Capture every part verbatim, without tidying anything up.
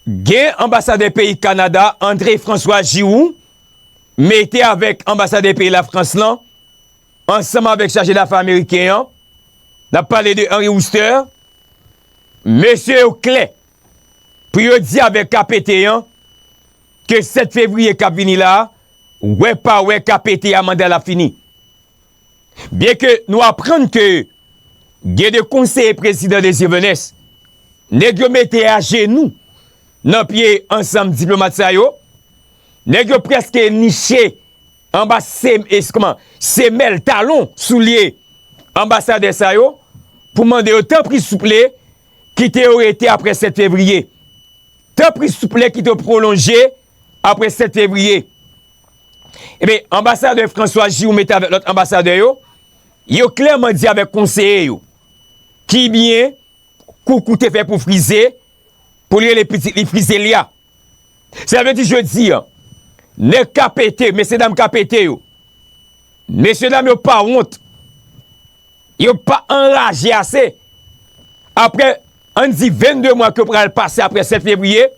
Gen anbasadè peyi Kanada, André François Giroux, mete avèk anbasadè peyi Lafrans lan, ansanm avèk chaje dafè ameriken an, n ap pale de Henry Wooster, mesye yo klè pou yo di avèk K P T an ke sèt fevriye k ap vini la a, wè pa wè K P T a manda l ap fini. Byenke nou aprann ke gen de konseye prezidan Désir Venès, nèg yo mete ajenou nan pye ansanm diplomat sa yo, nèg yo prèske niche anba se, e, kòman, semèl, talon, soulye anbasadè sa yo pou mande yo, tanpri souple, kite yo rete apre sèt fevriye. Tanpri souple, kite yo pwolonje apre sèt fevriye. Ebyen, anbasadè François Giroux mete avèk lòt anbasadè yo, yo klèman di avèk konseye yo ki byen Koukou te fè pou Frize, pou l rele pitit li Frizelya. Sa vle di jodi a, nèg K P T, mesyedam K P T yo, mesyedam yo pa wont, yo pa anraje ase, apre, ann di vennde mwa ke yo pral pase apre sèt fevriye,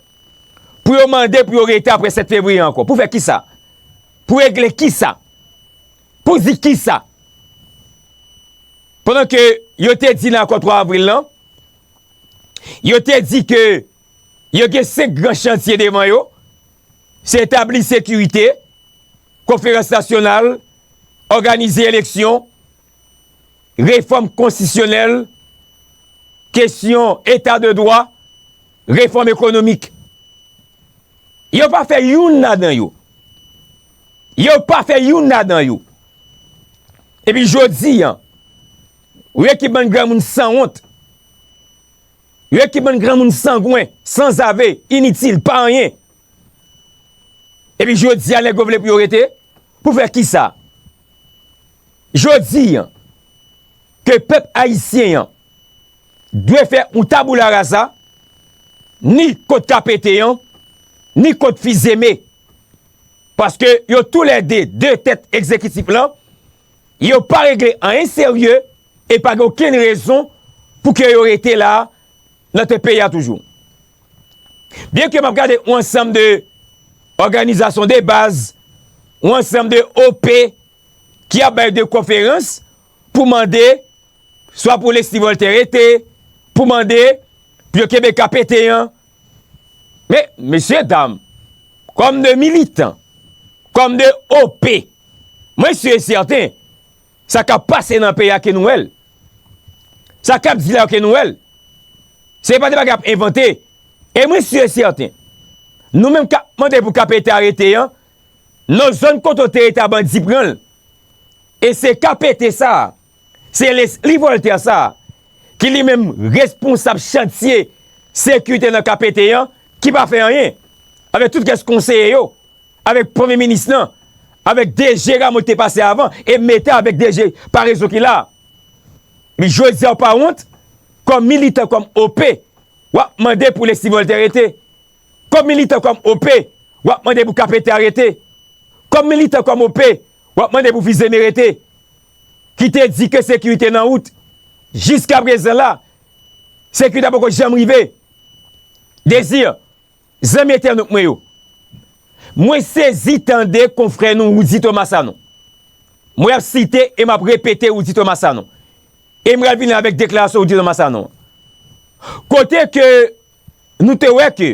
pou yo mande pou yo rete apre sèt fevriye ankò. Pou fè kisa? Pou regle kisa? Pou di kisa? Pandan ke yo te di nan akò twa avril lan, yo te di ke yo gen senk gran chantye devan yo, se etabli sekirite, konferans nasyonal, òganize eleksyon, refòm konstitisyonèl, kesyon eta de dwa, refòm ekonomik. Yo pa fè youn ladan yo. Yo pa fè youn ladan yo. Epi jodi a, ou wè ki bann granmoun sanwont. Ou wè ki bann granmoun sangwen, sanzave, initil, pa anyen. Epi jodi a, nèg yo vle pou yo rete? Pou fè kisa? Jodi a, ke pèp ayisyen an dwe fè yon tabula rasa, ni kont K P T an, ni kont Fils-Aimé. Paske yo toulède de tèt egzekitif lan, yo pa regle anyen serye e pa gen okenn rezon pou ke yo rete la nan tèt peyi a toujou. Byenke m ap gade yon ansanm de òganizasyon de baz, yon ansanm de O P ki ap bay de konferans pou mande swa pou Leslie Voltaire rete, pou mande pou yo kenbe K P T an. Men, mesyedam, kòm de militan, kòm de O P, mwen si e sèten, sa k ap pase nan peyi a ke nou wè l. Sa k ap di la yo ke nou wè l. Se pa de bagay ap envante. E mwen si e sèten, nou menm k ap mande pou K P T a rete an, nan zòn kote w te rete a bandi pran l. E se K P T sa a, se Leslie Voltaire sa a, ki li menm responsab chantye sekirite nan K P T an, ki pa fè anyen, avèk tout rès konseye yo, avèk premye minis lan, avèk D G Rameau ki te pase avan, e mete avèk D G Paraison ki la. Men jodi a w pa wont, kòm militan, kòm O P, w ap mande pou Leslie Voltaire rete. Kòm militan, kòm O P, w ap mande pou K P T a rete. Kòm militan, kòm O P, w ap mande pou Fils-Aimé rete. Ki te di ke sekirite nan wout. Jiskaprezan la, sekirite a poko janm rive. Désir, zanmi entènot mwen yo, mwen sezi tande konfrè nou Roudy Thomas Sanon. Mwen ap site e m ap repete Roudy Thomas Sanon. E m pral vini avèk deklarasyon Roudy Thomas Sanon. Kote ke nou te wè ke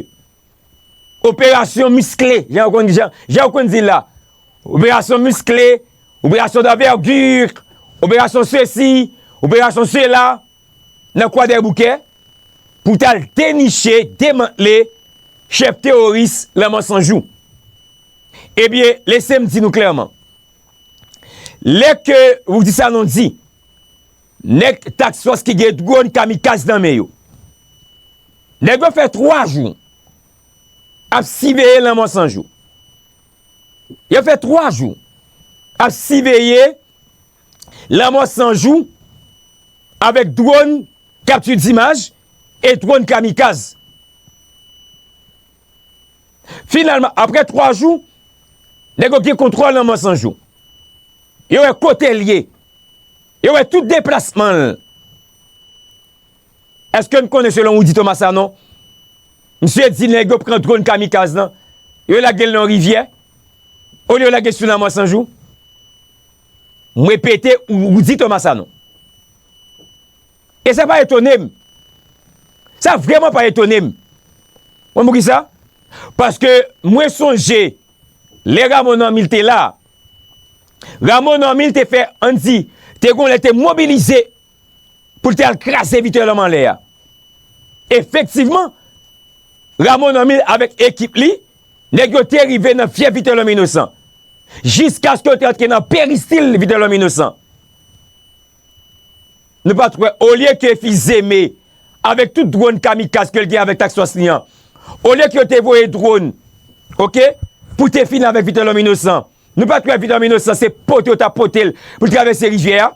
operasyon miskle, jan yo konn, jan, jan yo konn di l la, operasyon miskle, operasyon d'envergure, operasyon sesi, operasyon sela, nan Kwadèboukè, pou t al deniche, demantle chèf teworis Lanmò San Jou. Ebyen, lese m di nou klèman, lè ke Roudy Sanon di, nèg task force ki gen dwòn kamikaz nan men yo, nèg yo fè twa jou ap siveye Lanmò San Jou. Yo fè twa jou ap siveye Lanmò San Jou avèk dwòn capture d'image e dwòn kamikaz. Finalman, apre twa jou, nèg yo gen kontwòl Lanmò San Jou. Yo wè kote l ye. Yo wè tout deplasman l. Èske n konnen selon Roudy Thomas Sanon, Misye di nèg yo pran dwòn kamikaz lan, yo lage l nan rivyè, olye yo lage l sou lanmò san jou. M repete, Rudy Thomas Sanon. E sa pa etone m. Sa vrèman pa etone m. Mwen, poukisa? Paske mwen sonje, lè Rameau Normil te la, Rameau Normil te fè, ann di, te gon lè te mobilize pou l te al kraze Vitelhomme anlè a. Efektivman, Rameau Normil avèk ekip li, nèg yo te rive nan fyèf Vitelhomme Innocent. Jiskaske yo te antre nan peristil Vitelhomme Innocent. Nou pa t wè, olye ke Fils-Aimé, avèk tout dwòn kamikaz ke l gen avèk task force li an, olye ke yo te voye dwòn, oke, pou te fini avèk Vitelhomme Innocent, nou pa t wè Vitelhomme Innocent se pote yo t ap pote l pou l travèse rivyè a?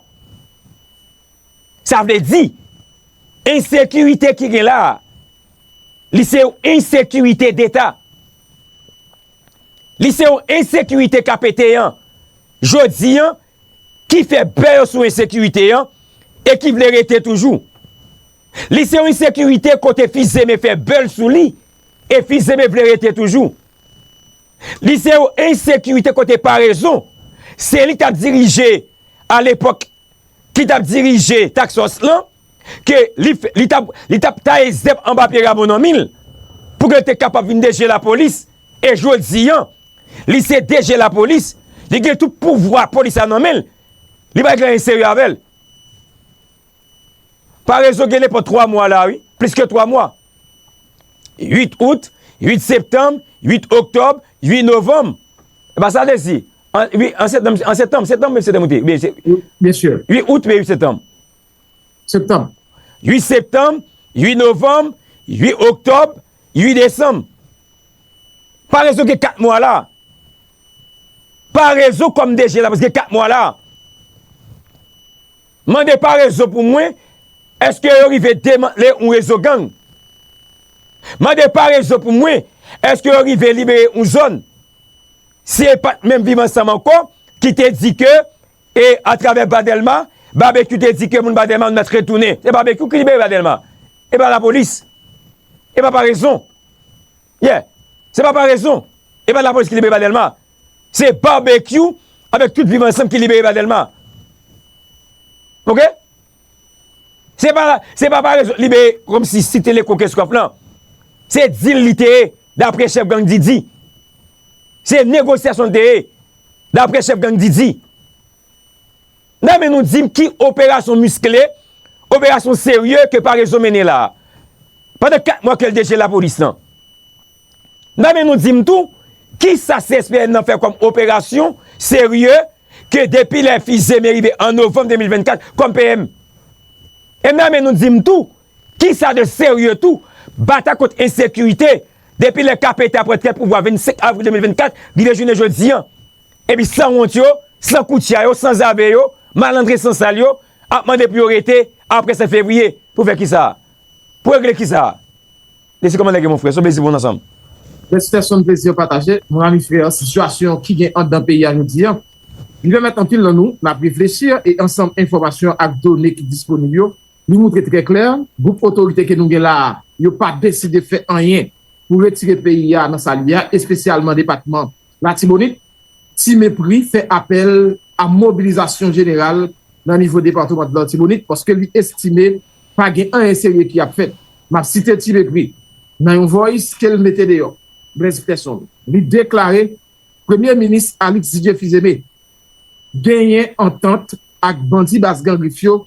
Sa vle di, ensekirite ki gen la a, li se yon ensekirite deta. Li se yon ensekirite k ap pete an, jodi an, ki fè bè yo sou ensekirite an e ki vle rete toujou. Li se yon ensekirite kote Fils-Aimé fè bè l sou li e Fils-Aimé vle rete toujou. Li se yon ensekirite kote Paraison, se li k t ap dirije alepòk, ki t ap dirije task force lan, ke li, f- li t ap, li t ap taye zèb anba pye Rameau Normil pou ke l te kapab vin D G lapolis. E jodi an, li se D G lapolis, li gen tout pouvwa polis la nan men l, li pa gen anyen serye avè l. Paraison gen nenpòt twa mwa la, wi, plis ke twa mwa. Uit out, uit septanm, uit oktòb, uit novanm. E pa sa l te di. An, wi, an septanm, an septanm, septanm, septanm, septanm, septanm, septanm, septanm, septanm. Uit out, men uit septanm. Septanm. Uit septanm, uit novanm, uit oktòb, uit desanm. Paraison gen kat mwa la. Paraison kòm D G lapolis gen kat mwa la. Mande Paraison pou mwen, èske yo rive demantle yon rezo gang? Mande Paraison pou mwen, èske yo rive libere yon zòn? Si e pa t menm Viv Ansanm ankò ki te di ke, e atravè Badelma, Babekyou te di ke moun Badelma nou mèt retounen. Se Babekyou ki libere Badelma. E pa lapolis. E pa Paraison. Yeah. Se pa Paraison. E pa lapolis ki libere Badelma. Se Babekyou avèk tout Viv Ansanm ki libere Badelma. Oke? Se pa, se pa Paraison libere kòmsi Site Leko Kenskòf lan. Se dil li te ye, daprè chèf gang Didi. Se negosyasyon li te ye, daprè chèf gang Didi. Nan men nou di m ki operasyon miskle, operasyon serye ke Paraison mennen la a, pandan kat mwa ke l D G lapolis lan. Nan men nou di m tou, kisa C S P N nan fè kòm operasyon serye ke depi lè Fils-Aimé rive an novanm de mil vennkat kòm P M? E nan men nou di m tou, kisa de serye tou, batay kont ensekirite, depi lè K P T a pran tèt pouvwa vennsenk avril de mil vennkat, rive jounen jodi an? Epi sanwont yo, san koutya yo, san zave yo, malandren san sal yo, ap mande pou yo rete apre sèt fevriye. Pou fè kisa? Pou regle kisa? Lese kòmantè gen mon frè, se yon plezi pou nou ansanm. Mèsi Tèson, plezi an pataje. Mon ami frè, sitiyasyon ki gen anndan peyi a jodi an, li pèmèt anpil nan nou, n ap reflechi e ansanm enfòmasyon ak done ki disponib yo, li moutre trè klè, gwoup otorite ke nou gen la a, yo pa deside fè anyen pou retire peyi a nan sa l ye a, espesyalman depatman Latibonit. Ti Mepri fè apèl a mobilizasyon jeneral nan nivo depatman Latibonit paske li estime pa gen anyen serye ki ap fèt. M ap site Ti Mepri nan yon voice ke l mete deyò, Blaise Peterson. Li deklare Premye Minis Alix Didier Fils-Aimé genyen antant ak bandi baz Gran Grif yo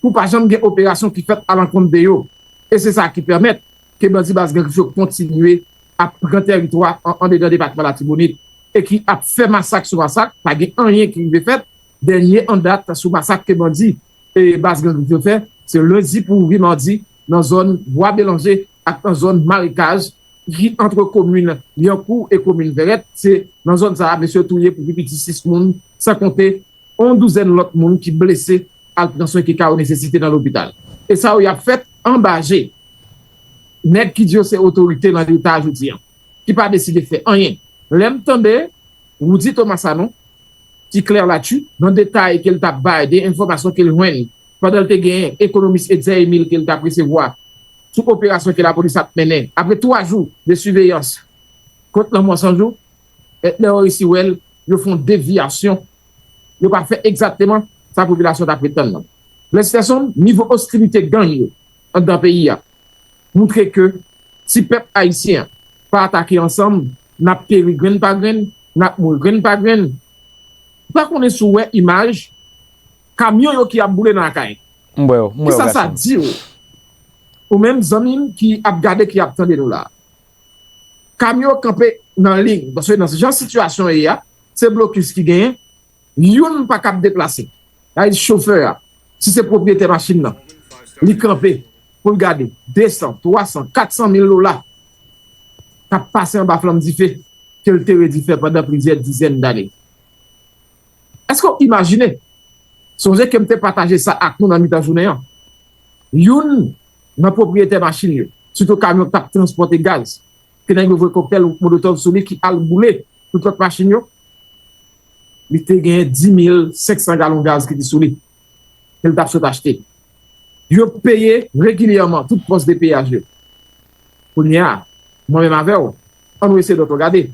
pou pa janm gen operasyon ki fèt alankont de yo. E se sa ki pèmèt ke bandi baz Gran Grif yo kontinye ap pran tèritwa an, andedan depatman Latibonit e ki ap fè masak sou masak, pa gen anyen ki rive fèt. Dènye an dat sou masak ke bandi e baz Gran Grif yo fè, se lendi pou rive madi nan zòn Bwa Belanje ak nan zòn Marekaj ki antre komin Lyankou e komin Vèrèt. Se nan zòn sa a, mesye touye pou pi piti sis moun, san konte yon douzèn lòt moun ki blese al pran swen ke ka yo nesesite nan lopital. E sa yo y ap fèt anba je nèg ki di yo se otorite nan Leta jodi an, ki pa deside fè anyen. Lè m tande Rudy Thomas Sanon, ti Claire Latu, nan detay ke l t ap bay de enfòmasyon ke l jwenn pandan l te gen ekonomis Etzer Emile ke l t ap resevwa sou operasyon ke lapolis ap mennen, apre twa jou de siveyans kont Lanmò San Jou, e lè yo resi wè l, yo fè yon devyasyon. Yo pa fè egzakteman sa popilasyon t ap ret tann nan. Blaise Peterson, nivo ostilite gang yo anndan peyi a montre ke si pèp ayisyen an pa atake ansanm, n ap peri grenn pa grenn, n ap mouri grenn pa grenn. Ou pa konnen si w wè imaj kamyon yo ki ap boule nan Akayè. M wè yo, m wè yo, Kisa sa gason. Di w? Ou menm zanmi m ki ap gade, ki ap tande nou la. Kamyon kanpe nan liy, paske nan jan sitiyasyon ye a, se blokis ki genyen, youn pa kab deplase. Sa vle di chofè a, si se pwopriyetè machin nan, li kanpe pou l gade de san, twa san, kat san mil dola k ap pase anba flanm dife ke l te redi fè pandan plizyè dizèn dane. Èske w imajine? Sonje ke m te pataje sa ak nou nan mitan jounen an. Youn nan pwopriyetè machin yo, sitou kamyon k t ap transpòte gaz, ke nèg yo voye koktèl molotòv sou li ki al boule tout lòt machin yo, li te genyen dis mil senk san galon gaz ki te sou li, ke l t ap sot achte. Yo peye regilyèman tout pòs de peyaj yo. Kounye a, mwen menm avè w, ann nou eseye dòt gade.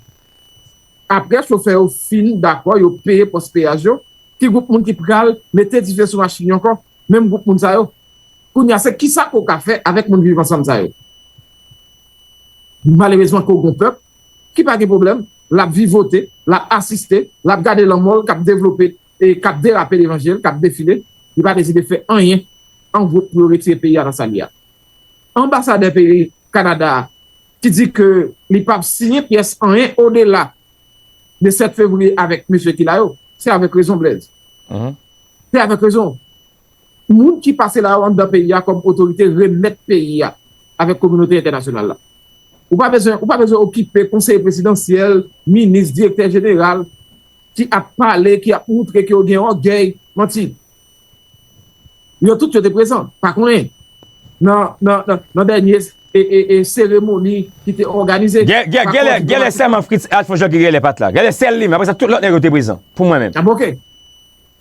Apre chofè yo fin dakò, yo peye pòs peyaj yo, ki gwoup moun ki pral mete dife sou machin yo ankò? Menm gwoup moun sa yo. Kounye a, se kisa ke w ka fè avèk moun viv ansanm sa yo? Malerezman, ke w gen yon pèp ki pa gen pwoblèm, l ap vivote, l ap asiste, l ap gade lanmò l k ap devlope e k ap derape levanjil, k ap defile, li pa deside fè anyen an gwoup pou yo retire peyi a nan sa l ye a. Anbasadè peyi Kanada a, ki di ke li p ap siyen pyès anyen odela de sèt fevriye avèk mesye ki la yo, se avèk rezon, Blaise. Se avèk rezon. Moun ki pase la yo anndan peyi a kòm otorite remèt peyi a avèk kominote entènasyonal la. Ou pa bezwen, ou pa bezwen okipe konseye prezidansyèl, minis, direktè jeneral ki ap pale, ki ap moutre ke yo gen ògèy, manti. Yo tout yo te prezan, pa konnen. Nan, nan, nan, nan dènye e, e, e, seremoni ki te òganize. Gen, gen, genlè, genlè sèlman Fritz Alphonse Jean ki genlè pa t la. Genlè sèl li menm. Apre sa, tout lòt nèg yo te prezan. Pou mwen menm. Ah, bon, ok.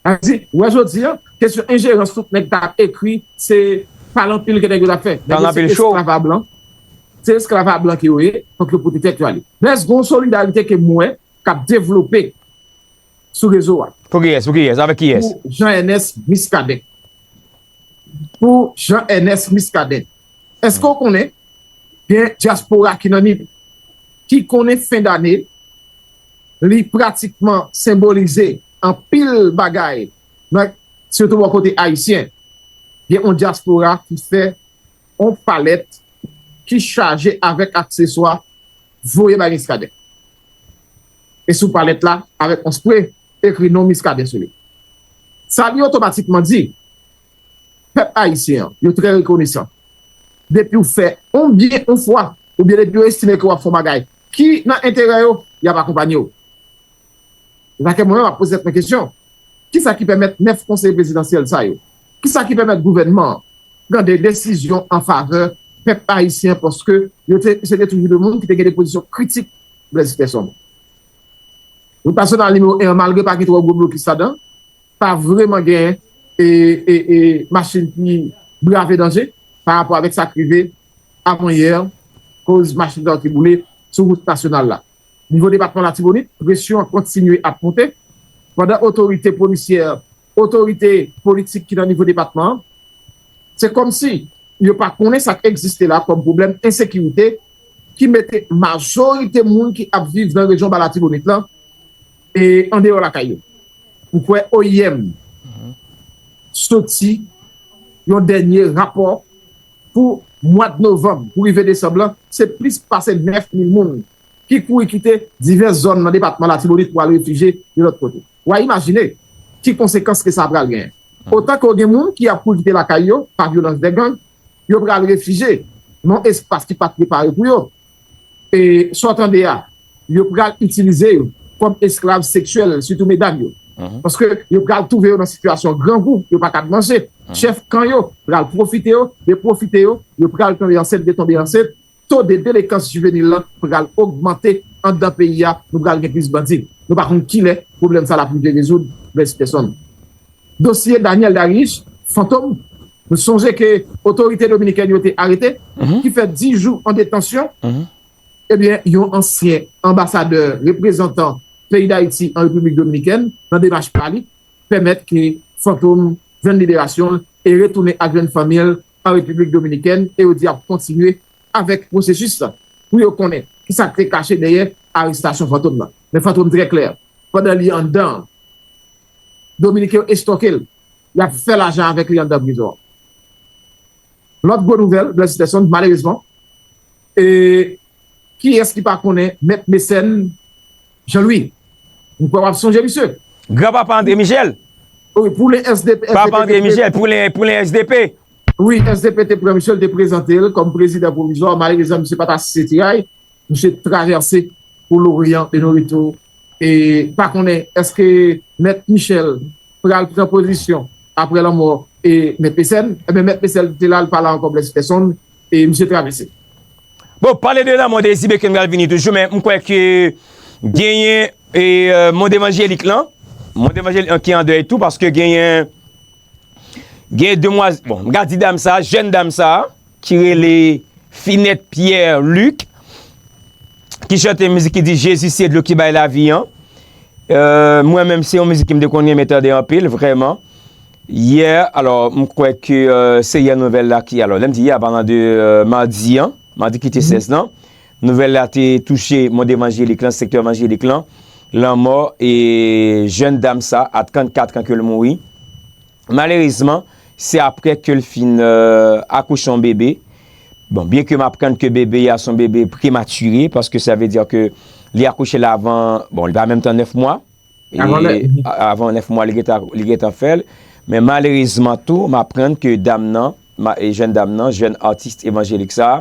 Sa vle di, ou wè jodi a, kesyon enjerans tout nèg t ap ekri, se pale anpil ke nèg yo t ap fè. Nèg yo se esklav a blan. Se esklav a blan ke yo ye, fòk yo pote tèt yo ale. Blaise, gen yon solidarite ke m wè k ap devlope sou rezo a. Pou kiyès? Pou kiyès? Avèk kiyès? Pou Jean Ernest Muscadin. Pou Jean Ernest Muscadin. Èske w konnen gen dyaspora ki nan Nip ki konnen fen dane li pratikman senbolize anpil bagay, nan, sitou bò kote ayisyen? Gen yon dyaspora ki fè yon palèt ki chaje avèk akseswa voye bay Muscadin. E sou palèt la, avèk yon spre, ekri non Muscadin sou li. Sa li otomatikman di, pèp ayisyen an, yo trè rekonesan. Depi w fè yon byen yon fwa, oubyen depi yo estime ke w ap fè yon bagay ki nan enterè yo, y ap akonpanye w. Se sa ke mwen menm m ap poze tèt mwen kesyon. Kisa ki pèmèt nèf konseye prezidansyèl sa yo? Kisa ki pèmèt gouvènman an pran de desizyon an favè pèp ayisyen, paske yo te, se te toujou de moun ki te gen de pozisyon kritik Blaise Peterson. Wout nasyonal nimewo en an, malgre pa gen twò gwo blokis ladan, pa vrèman gen e, e, e, machin ki brave danje pa rapò avèk sa k rive avanyè, koz machin sa yo te boule sou wout nasyonal la. Nivo depatman Latibonit, presyon an kontinye ap monte, pandan otorite polisyè, otorite politik ki nan nivo depatman an, se kòmsi yo pa konnen sa k egziste la kòm pwoblèm ensekirite ki mete majorite moun ki ap viv nan rejyon Ba Latibonit lan e andeyò lakay yo. M kwè O I M soti yon dènye rapò pou mwa novanm, pou rive desanm lan, se plis pase nèf mil moun ki kouri kite divès zòn nan depatman Latibonit pou al refijye de lòt kote. W a imajine ki konsekans ke sa pral genyen. Otan ke gen moun ki ap kouri kite lakay yo pa vyolans de gang, yo pral refijye nan espas ki pa t prepare pou yo. E sa w tande a, yo pral itilize yo kòm esklav seksyèl, sitou medam yo. Paske yo pral twouve yo nan sitiyasyon grangou, yo pa kab manje. Chèf kan yo pral pwofite yo, de pwofite yo, yo pral tonbe ansent, de tonbe ansent. To de delekans jivenil lan pral ogmante anndan peyi a, nou pral gen plis bandi. Nou pa konn kilè pwoblèm sa l ap rive rezoud, Blaise Peterson. Dosye Daniel Darich, Fantom, Nou sonje ke otorite dominikèn yo te arete, ki fè dis jou an detansyon, ebyen, yon ansyen anbasadè, reprezantan peyi Dayiti an Repiblik Dominikèn, nan demach pa li, pèmèt ke Fantom jwenn liberasyon l e retounen ak jwenn fanmi l an Repiblik Dominikèn, e yo di y ap kontinye avèk pwosesis la pou yo konnen kisa k te kache dèyè arestasyon Fantom nan. Men Fantom trè klè, pandan li anndan an, Dominiken yo estòke l, y ap fè lajan avèk li anndan prizon an. Lòt gwo nouvèl, Blaise Peterson, malerezman, e kiyès ki pa konnen Mèt Mesèn Jean Louis? M kwè w ap sonje misye. Granpapa André Michel. Wi, pou le S D P, Papa André Michel, pou le, pou le S D P. Wi, S D P te pran misye, l te prezante l kòm prezidan pwovizwa. Malerezman, misye pa t asiste tiray. Misye travèse pou Loryan de Norito. E pa konnen èske Mèt Michel pral pran pozisyon apre lanmò e Mèt Pesèn. Ebyen, Mèt Pesèn te la, l pa la ankò, Blaise Peterson, e misye travèse. Bon, pale de lanmò Désir Baker, m pral vini toujou, men m kwè ke genyen e, euh, mond evanjelik lan, mond evanjelik lan ki an dèy tou, paske genyen, genyen demwaz-, bon, m ka di dam sa, jèn dam sa, ki rele Finette Pierre Luc, ki chante mizik ki di Jezi se dlo ki bay lavi an. Euh, mwen menm, se yon mizik ki m te konn renmen tande anpil, vrèman. Yè, alò, m kwè ke, euh, se yè nouvèl la ki, alò, lè m di yè, an palan de, euh, madi an, madi ki te sèz lan, nouvèl la te touche mond evanjelik lan, sektè evanjelik lan, lanmò e jèn dam sa, a trannkat an ke l mouri. Malerezman, se apre ke l fin, euh, akouche yon bebe. Bon, byen ke m aprann ke bebe a se yon bebe prematire, paske sa vle di ke li akouche l avan, bon, li pa menm tan nèf mwa. E avan nè-, a-, avan nèf mwa, li gentan, li gentan fè l. Men malerezman tou, m aprann ke dam nan, ma-, e jèn dam nan, jèn atis evanjelik sa,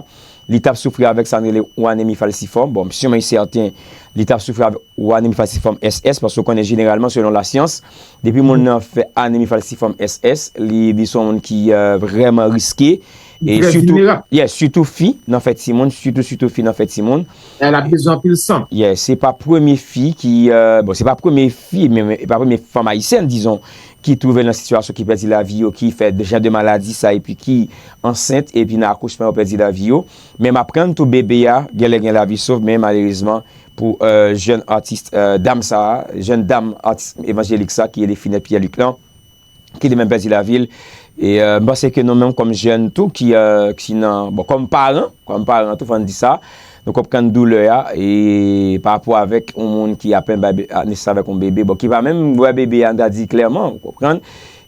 li t ap soufri avèk sa n rele ou anemi falsifòm. Bon, m siman e sèten, li t ap soufri avèk ou anemi falsifòm S S, paske w konnen jeneralman, selon lasyans, depi moun nan fè anemi falsifòm S S, li, li se yon moun ki, euh, vrèman riske. E sitou, yeah, sitou fi nan fè timoun, sitou, sitou fi nan fè timoun. L ap bezwen anpil san. Yeah, se pa premye fi ki, euh, bon, se pa premye fi, men, men, e pa premye fanm ayisyèn, dizon, ki twouve l nan sitiyasyon ki pèdi lavi yo, ki fè de jan de maladi sa, epi ki ansent, epi nan akouchman yo pèdi lavi yo. Men m aprann tou bebe a, genlè gen lavi sof, men malerezman, pou, euh, jèn atis, euh, dam sa a, jèn dam atis evanjelik sa, ki rele Finette Pierre Luc lan, ki li menm pèdi lavi l. E, euh, m panse ke nou menm kòm jèn tou ki, euh, ki nan, bon, kòm paran, kòm paran tou, fò n di sa, nou konprann doulè a, e pa rapò avèk yon moun ki apenn bay be-, a, nesans avèk yon bebe, bon, ki pa menm wè bebe a, n ta di klèman, ou konprann?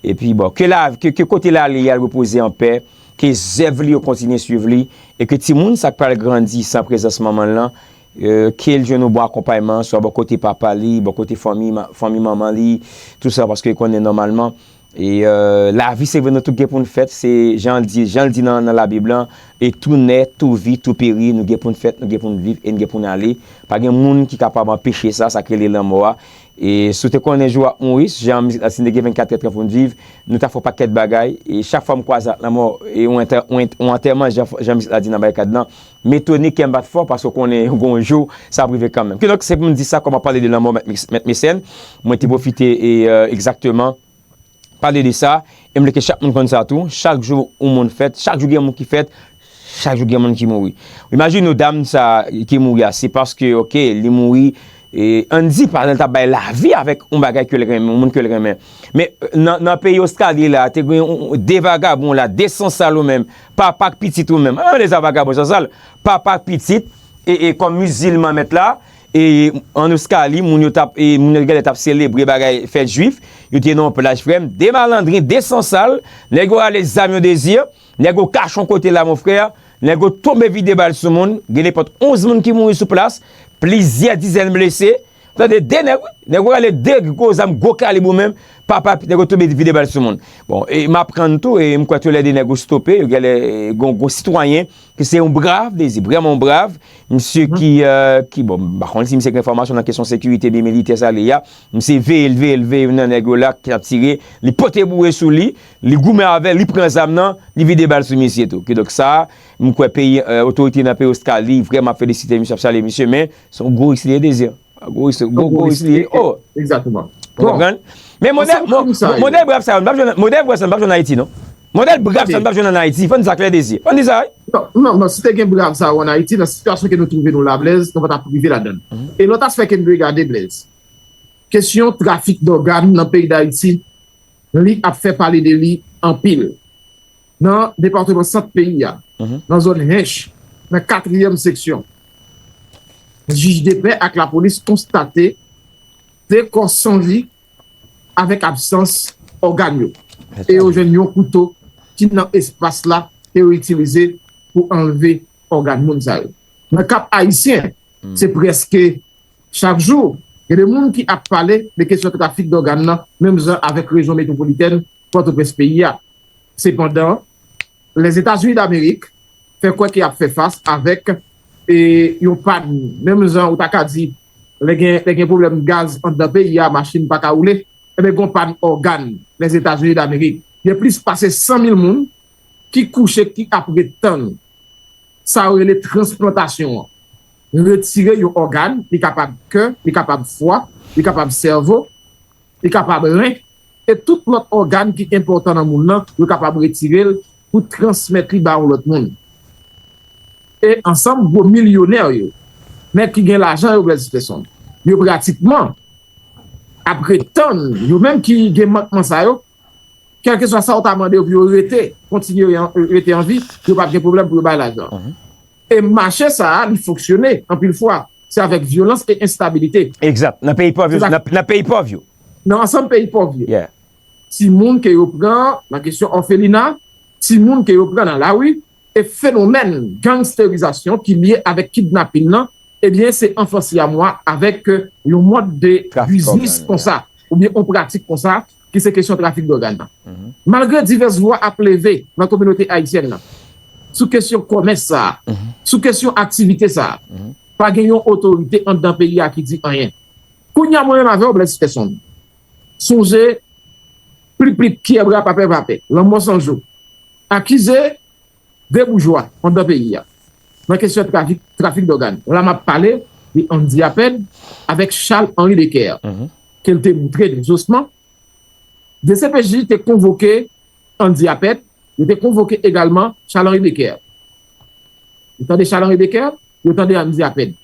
Epi, bon, ke la, ke, ke kote l ale, al repoze an pè, ke zèv li yo kontinye swiv li, e ke timoun sa k pral grandi san prezans manman l lan, euh, ke l jwenn yon bon akonpayman, swa bò kote papa li, bò kote fanmi ma-, fanmi manman li, tou sa, paske konnen nòmalman, e, euh, lavi, se vre, nou tout gen pou n fèt, se jan l di, jan l di nan, nan Labib lan, e tout nè, tout vi, tout peri, nou gen pou n fèt, nou gen pou n viv, e n gen pou n ale. Pa gen moun ki kapab anpeche sa, sa k rele lanmò a. E si w te konnen jou w ap mouri, jan mizik la, si n te gen vennkatrè tan pou n viv, nou ta fè yon pakèt bagay. E chak fwa m kwaze ak lanmò, e yon entè-, yon ent-, yon antèman, jan, jan mizik la di nan barikad lan, m etone, kè m bat fò, paske w konnen, yon jou, sa ap rive kanmenm. Kidonk, se pou m di sa, kòm w ap pale de lanmò Mèt Mes-, Mèt Mesèn, mwen te pwofite, e, euh, egzakteman, pale de sa, e m vle ke chak moun konn sa tou, chak jou yon moun fèt, chak jou gen moun ki fèt, chak jou gen moun ki mouri. Imajine w dam sa ki mouri a, se paske, oke, li mouri, e, ann di, pa egzanp, l t ap bay lavi avèk yon bagay ke l renmen, yon moun ke l renmen. Men, nan, nan peyi Ostrali la, te gen yon, de vagabon la, de sansal ou menm, papa ak pitit ou menm. An, de sa vagabon sansal, papa ak pitit, e, e kòm mizilman mèt la, e ann Ostrali, moun yo t ap, e moun yo genlè t ap selebre bagay fèt jwif, yo te nan yon plaj, frè m, de malandren, de sansal, nèg yo rale zam yo, Désir, nèg yo kache yon kote la, mon frè, nèg yo tonbe vide bal sou moun, gen nenpòt onz moun ki mouri sou plas, plizyè dizèn blese, tande, de nèg, wi, nèg yo rale de gwo zam, gwo kalib ou menm, papa, nèg yo tonbe vide bal sou moun. Bon, e m aprann tou, e m kwè tou lè de nèg yo stope, yo genlè, e, gon, gon sitwayen, ki se yon brav, Désir, vrèman yon brav, misye ki, euh, ki, bon, m pa konn si misye gen fòmasyon nan kesyon sekirite, byen militè sa li ye a, misye veye l, veye l, veye youn nan nèg yo la ki t ap tire, li pote boure sou li, li goumen avè l, li pran zam nan, li vide bal sou misye tou. Kidonk sa, m kwè peyi, euh, otorite nan peyi Ostrali vrèman ap felisite misye, ap salye misye, men se yon gwo risk li ye, Désir. Gwo risk, gwo, gwo risk li ye. Oh! Egzakteman. Ou konprann? Men modèl, mo-, modèl brav sa yo, n p ap jwenn, modèl brav sa yo, n p ap jwenn Ayiti, non. Modèl brav sa n p ap jwenn ann Ayiti. Fò n di sa klè de zye. Fò n di sa, wi. Non, non, non, si te gen brav sa yo ann Ayiti, nan sitiyasyon ke nou twouve nou la, Blèz, nou pa t ap rive ladan l. E lòt aspè ke n dwe gade, Blèz, kesyon trafik dògàn nan peyi Dayiti, li ap fè pale de li anpil. Nan depatman sant peyi a, nan zòn Hench, nan katriyèm seksyon, jij de pè ak lapolis konstate de kò san vi avèk absans ògàn yo. E yo jwenn yon kouto ki nan espas la ke yo itilize pou anlve ògàn moun sa yo. Nan Kap Ayisyen, se prèske chak jou, gen de moun ki ap pale de kesyon trafik dògàn nan, menm jan avèk rejyon metwopolitèn Pòtoprens peyi a. Sepandan, Lèzetazini Damerik fè kwè ke y ap fè fas avèk e, yon pàn, menm jan ou ta ka di, lè gen, lè gen pwoblèm gaz anndan peyi a, machin pa ka woule, enben, gen yon pàn ògàn Lèzetazini Damerik. Gen plis pase san mil moun ki kouche, ki ap ret tann sa yo rele transplantasyon an. Retire yon ògàn, li kapab kè, li kapab fwa, li kapab sèvo, li kapab ren, e tout lòt ògàn ki enpòtan nan moun nan, yo kapab retire l pou transmèt li ba yon lòt moun. E ansanm gwo milyonè yo, nèg ki gen lajan yo, Blaise Peterson, yo pratikman ap ret tann, yo menm ki gen mankman sa yo, kèlkeswa sa w ta mande yo pou yo rete, kontinye an- rete an vi, yo p ap gen pwoblèm pou yo bay lajan. E mache sa a, li fonksyone anpil fwa. Se avèk vyolans e enstabilite. Egzat. Nan peyi pòv yo, Se sa- nan, nan peyi pòv yo. Nan ansanm peyi pòv yo. Yeah. Timoun ke yo pran nan kesyon òfelina, timoun ke yo pran nan lari, e fenomèn gangsterizasyon ki lye avèk kidnapin nan, ebyen, se anfansiyamwa avèk, euh, yon mòd de Trafik biznis ògàn, konsa, oubyen yon pratik konsa, ki se kesyon trafik dògàn nan. Malgre divès vwa ap leve nan kominote ayisyèn nan, sou kesyon kòmès sa a, sou kesyon aktivite sa a, pa gen yon otorite anndan peyi a ki di anyen. Kounye a, mwen menm avè w, Blaise Peterson, sonje Plip Plip, Kyè Bra, Papè Papè, Lanmò San Jou, akize de boujwa anndan peyi a nan kesyon trafik, trafik dògàn. La m ap pale de Andy Apèd avèk Charles Henri Decaire, ke l te moutre de zosman. D C P J te konvoke Andy Apèd, yo te konvoke egalman Charles Henri Decaire. Yo tande Charles Henri Decaire, yo tande Andy Apèd.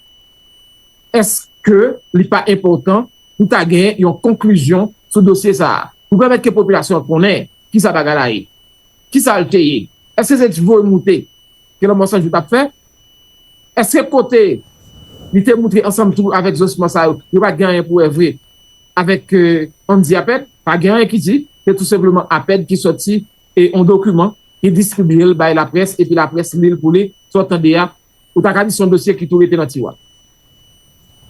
Èske li pa enpòtan pou ta gen yon konklizyon sou dosye sa a, pou pèmèt ke popilasyon an konnen kisa bagay la ye, kisa l te ye, èske se ti voye moute ke Lanmò San Jou t ap fè? Èske kote li te moutre ansanm tou avèk zosman sa yo, yo pa t gen anyen pou wè vre avèk, euh, Andy Apèd? Pa gen anyen ki di, se tou senpleman Apèd ki sòti e yon dokiman, li distribye l bay laprès, epi laprès li l pou li, sa w tande a, ou ta ka di se yon dosye ki tou rete nan tiwa.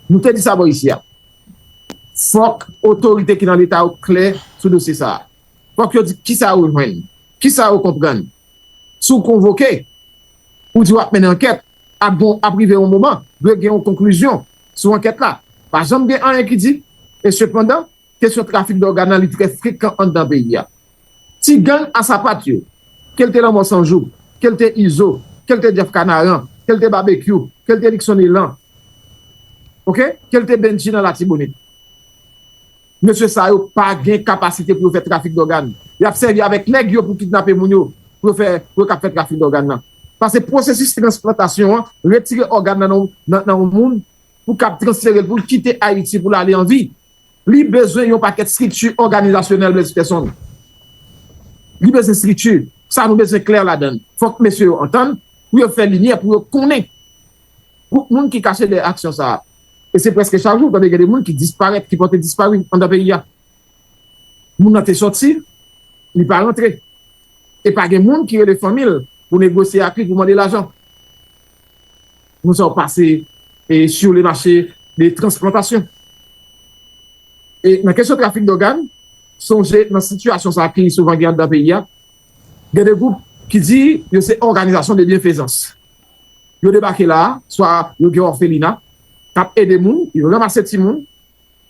Nou te di sa bò isi a. Fòk otorite ki nan Leta yo klè sou dosye sa a. Fòk yo di kisa yo jwenn, kisa yo konprann. Si w konvoke, ou di w ap mennen ankèt, ap gon, ap rive yon moman, dwe gen yon konklizyon sou ankèt la. Pa janm gen anyen ki di, e sepandan, kesyon trafik dògàn nan, li trè frekan anndan peyi a. Ti gang a sapat yo, ke l te Lanmò San Jou, ke l te Izo, ke l te Jeff Kanaran, ke l te Babekyou, ke l te Likson Elan, oke? Ke l te Bendji nan Latibonit. Mesye sa yo pa gen kapasite pou yo fè trafik dògàn. Y ap sèvi avèk nèg yo pou kidnape moun yo, pou yo fè, pou yo kab fè trafik dògàn nan. Paske pwosesis transplantasyon an, retire ògàn nan, nan, nan yon moun, pou kab transfere l, pou l kite Ayiti, pou l ale an vi, li bezwen yon pakèt estrikti òganizasyonèl, Blaise Peterson. Li bezwen estrikti. Sa nou bezwen klè ladan l. Fòk mesye yo antann, pou yo fè limyè, pou yo konnen gwoup moun ki kache dèyè aksyon sa a. E se prèske chak jou, w tande gen de moun ki disparèt, ki pòte dispari anndan peyi a. Moun nan te sòti, li pa rantre. E pa gen moun ki rele fanmi l pou negosye ak li, pou mande lajan. Moun sa yo pase, e, sur le marché de transplantation. E nan kesyon trafik dògàn, sonje nan sitiyasyon sa a ki souvan gen anndan peyi a, gen de gwoup ki di yo se òganizasyon de byenfezans. Yo debake la a, swa yo gen òfelina, k ap ede moun, yo ranmase timoun,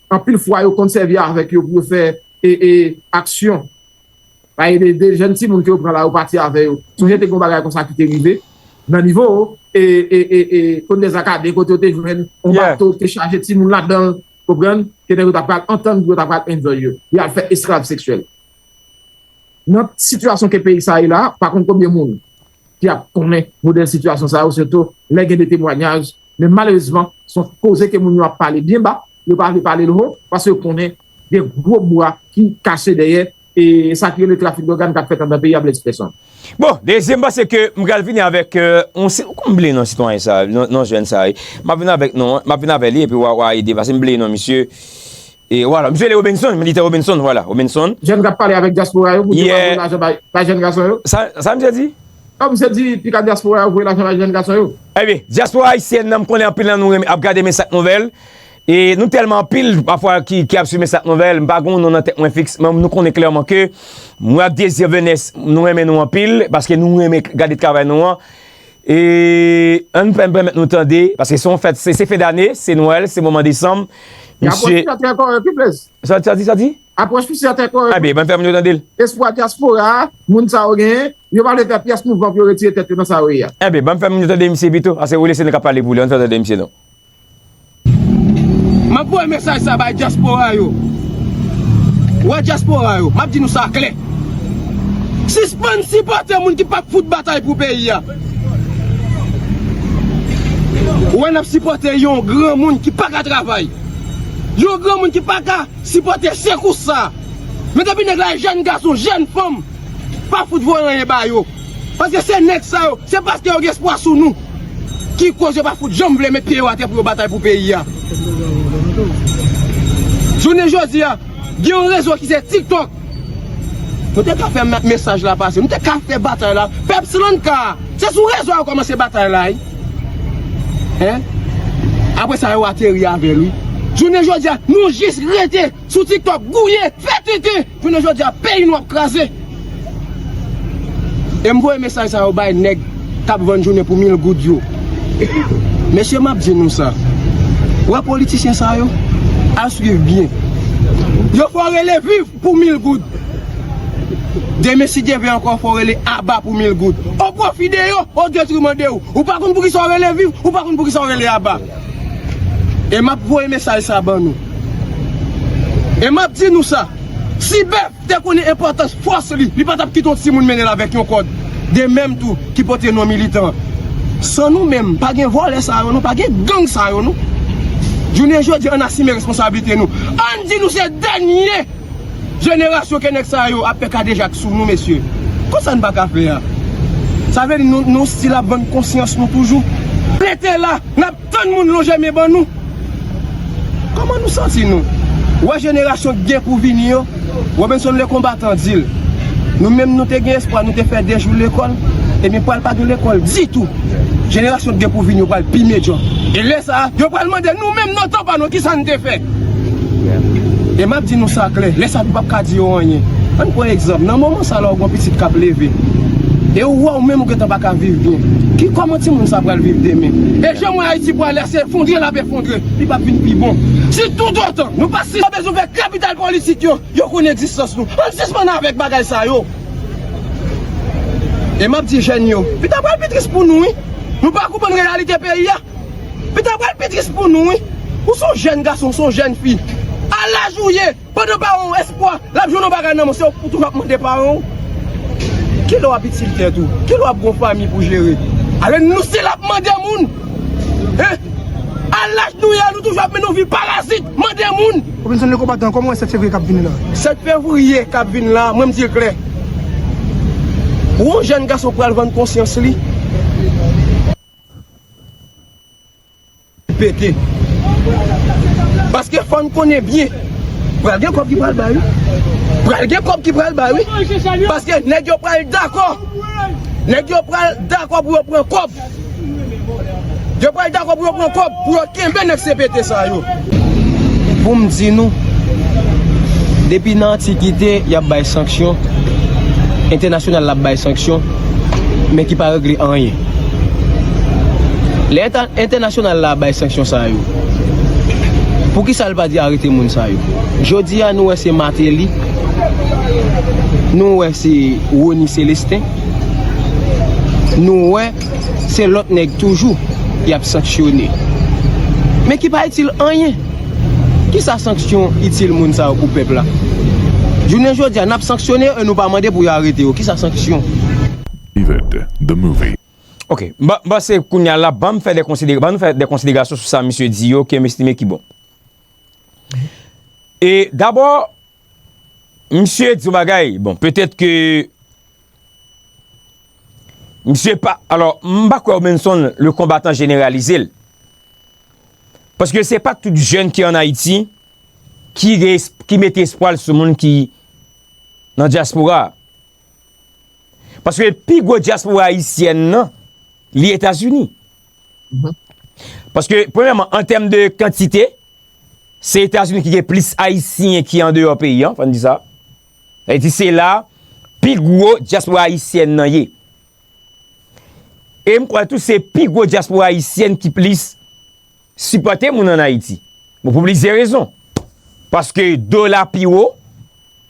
anpil fwa yo konn sèvi avèk yo pou yo fè, e, e, aksyon. Pa gen de, de jèn timoun ke yo pran la, yo pati avè yo. Sonje te gen yon bagay konsa ki te rive nan nivo, e, e, e, e, Côte des Acadiens, kote yo te jwenn yon Yeah. bato ki te chaje timoun ladan l, konprann, ke nèg yo ta pral antann pou yo ta pral enjoy yo. Y al fè esklav seksyèl. Nan sitiyasyon ke peyi sa ye la, pa konn konbyen moun ki ap konnen modèl sitiyasyon sa yo, sitou lè gen de temwayaj. Men malerezman, se yon koze ke moun yo ap pale byen ba, yo pa vle pale l wo, paske yo konnen gen gwo bwa ki kache dèyè e sa ki rele trafik dògàn k ap fèt anndan peyi a, Blaise Peterson. Bon, dezyèm pwen se ke m pral vini avèk, euh, yon si-, ou konn bliye non sitwayen sa, non, non jèn sa, wi. M ap vin avèk non, m ap vin avè li, epi w a, w a ede, paske m bliye non misye. E vwala, misye rele Robinson, militè Robinson, vwala, Robinson. Jèn k ap pale avèk dyaspora yo pou yo pa voye lajan bay, bay jèn gason yo. Sa, sa misye di? Non, misye di pika dyaspora yo voye lajan bay jèn gason yo. Ebyen, dyaspora ayisyèn nan, m konnen anpil nan nou renmen ap gade Men Sak Nouvèl. E nou tèlman anpil, pafwa, ki, ki ap swiv Men Sak Nouvèl, m pa gen yon non nan tèt mwen fiks, men nou konnen klèman ke mwen ak Désir Venès, nou renmen nou anpil, paske nou renmen gade travay nou an. E ann pèmèt nou tande, paske se yon fèt, se, se fen dane, se Nwèl, se moman desanm. Misye. Apwòch fiyète ankò, ki plis? Sa, sa di, sa di? Apwòch fiyète ankò. Ebyen, ban m fè moun yo tande l. Espwa dyaspora a, moun sa yo genyen, yo pa vle fè pyès mouvman pou yo retire tèt yo nan sa yo ye a. Ebyen, ban m fè moun yo tande misye pito, ase ou lese nou ka pale pou li, ann fè tande misye non. M ap voye mesaj sa bay dyaspora yo. Wè dyaspora yo, m ap di nou sa klè. Sispann sipòte moun ki p ap fout batay pou peyi a. Wè n ap sipòte yon granmoun ki pa ka travay. Yon granmoun ki pa ka sipòte sekous sa. Men depi nèg la jèn gason, jèn fanm, pa fout voye anyen ba yo. Paske se nèg sa yo, se paske yo gen espwa sou nou ki koz yo pa fout janm vle met pye yo atè pou yo batay pou peyi a. Jounen jodi a, gen yon rezo ki se TikTok. Nou te ka fè me-, mesaj la pase, nou te ka fè batay la. Pèp Sri Lanka, se sou rezo a yo kòmanse batay la, wi. Hein? Apre sa, yo ateri avè l, wi. Jounen jodi a, nou jis rete sou TikTok, gouye, fè tenten. Jounen jodi a, peyi nou ap kraze. E m voye mesaj sa yo bay nèg k ap vann jounen pou mil goud yo. Mesye, m ap di nou sa. Wè politisyen sa yo, al swiv byen. Yo fè w rele viv pou mil goud. Demen, si Dye vle ankò, fè w rele aba pou mil goud. O pwofi de yo, o detriman de ou. Ou pa konn poukisa w rele viv, ou pa konn poukisa w rele aba. E m ap voye mesaj sa ban nou. E m ap di nou sa. Si bèf te konnen enpòtans fòs li, li pa t ap kite yon timoun mennen l avèk yon kòd. De menm tou ki pote non militan. San nou menm, pa gen vòlè sa yo non, pa gen gang sa yo non. Jounen jodi a, ann asime responsablite nou. Ann di nou se dènye jenerasyon ke nèg sa yo ap fè kadejak sou nou, mesye. Konsa n pa ka fè a. Sa vle di nou, nou still ap vann konsyans nou toujou. Rete la, n ap tann moun lonje men ban nou. Kòman nou santi nou? Wè jenerasyon k gen pou vini yo, Robinson le Konbatan di l. Nou menm nou te gen espwa, nou te fè de jou lekòl, ebyen pral pa gen lekòl ditou. Jenerasyon k gen pou vini yo pral pi medyòk. E lè sa a, yo pral mande nou menm nan tan pa nou kisa n te fè. E m ap di nou sa klè, lè sa a nou p ap ka di yo anyen. Ann pran egzanp, nan moman sa la ou gen yon pitit k ap leve. E ou wè ou menm ou gentan pa ka viv byen. Ki kòman timoun sa pral viv demen? E jan m wè Ayiti prale a, se efondre l ap efondre. Li p ap vin pi bon. Si toutotan nou pa si pa bezwen fè kapital politik yo, yo konn egzistans nou. Ann sispann avèk bagay sa yo. E m ap di jèn yo, pita pral pi tris pou nou, wi. Nou pa konprann reyalite peyi a. Pita pral pi tris pou nou, wi. Ou se yon jèn gason, ou se yon jèn fi. A laj ou ye, pandan paran w espwa, l ap jwenn yon bagay nan men w, se ou toujou ap mande paran w. Kilè w ap itil tèt ou? Kilè w ap gen yon fanmi pou jere? Alò nou still ap mande moun. Hein? A laj nou ye, nou toujou ap mennen yon vi parazit, mande moun. Robinson le Konbatan, kòman w wè sèt fevriye k ap vini la? Sèt fevriye k ap vin la, mwen m di l klè. Pou yon jèn gason pral vann konsyans li. Pete. Paske fò n konnen byen, pral gen kòb ki pral bay, wi. Pral gen kòb ki pral bay, wi. Paske nèg yo pral dakò. Nèg yo pral dakò pou yo pran kòb. Yo pral dakò pou yo pran kòb, pou yo kenbe nèg C P T sa yo. Pou m di nou, depi nan antikite, y ap bay sanksyon. Entènasyonal la ap bay sanksyon, men ki pa regle anyen. Lè entè-, entènasyonal la ap bay sanksyon sa yo, poukisa l pa di arete moun sa yo? Jodi a, nou wè se Martelly, nou wè se Rony Célestin, nou wè se lòt nèg toujou y ap sanksyone. Men ki pa itil anyen. Kisa sanksyon itil moun sa yo pou pèp la? Jounen jodi a, n ap sanksyone yo e nou pa mande pou yo arete yo. Kisa sanksyon? David, the movie. Ok, m pa- m panse kounye a la, ban m fè de konsidere, ban nou fè de konsiderasyon sou sa misye di yo, ke m estime ki bon. E dabò, misye di yon bagay, bon, petèt ke misye pa, alò, m pa kwè Robinson le konbatan jeneralize l. Paske se pa tout jèn ki ann Ayiti ki, gen esp- ki mete espwa l sou moun ki nan dyaspora a. Paske pi gwo dyaspora ayisyèn nan, li Etazini. Paske, premyèman, an tèm de kantite, se Etazini ki gen plis Ayisyen ki andeyò peyi an, fò n di sa. Sa vle di se la pi gwo dyaspora ayisyèn nan ye. E m kwè tou se pi gwo dyaspora ayisyèn ki plis sipòte moun ann Ayiti. Bon, pou plizyè rezon. Paske dola pi wo,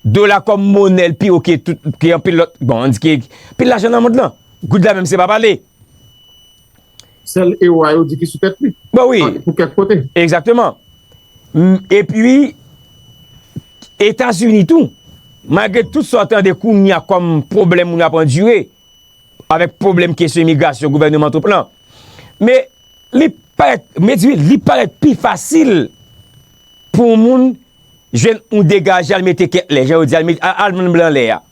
dola kòm monè l pi wo ke tout, ke anpil lòt, bon, ann di ke anpil lajan nan mond lan. Goud la menm se pa pale. Sèl ewo a yo di ki sou tèt li. Bon, wi. Pou kèk kote. Egzakteman. M- Epi, Etazini tou, malgre tout sa w tande kounye a kòm pwoblèm moun ap andire, avèk pwoblèm kesyon imigrasyon, gouvènman Trump lan. Men li parèt, men di, li parèt pi fasil pou yon moun jwenn yon degaje al mete kèk lè, jan yo di, al, met- al, al vann blan lè a.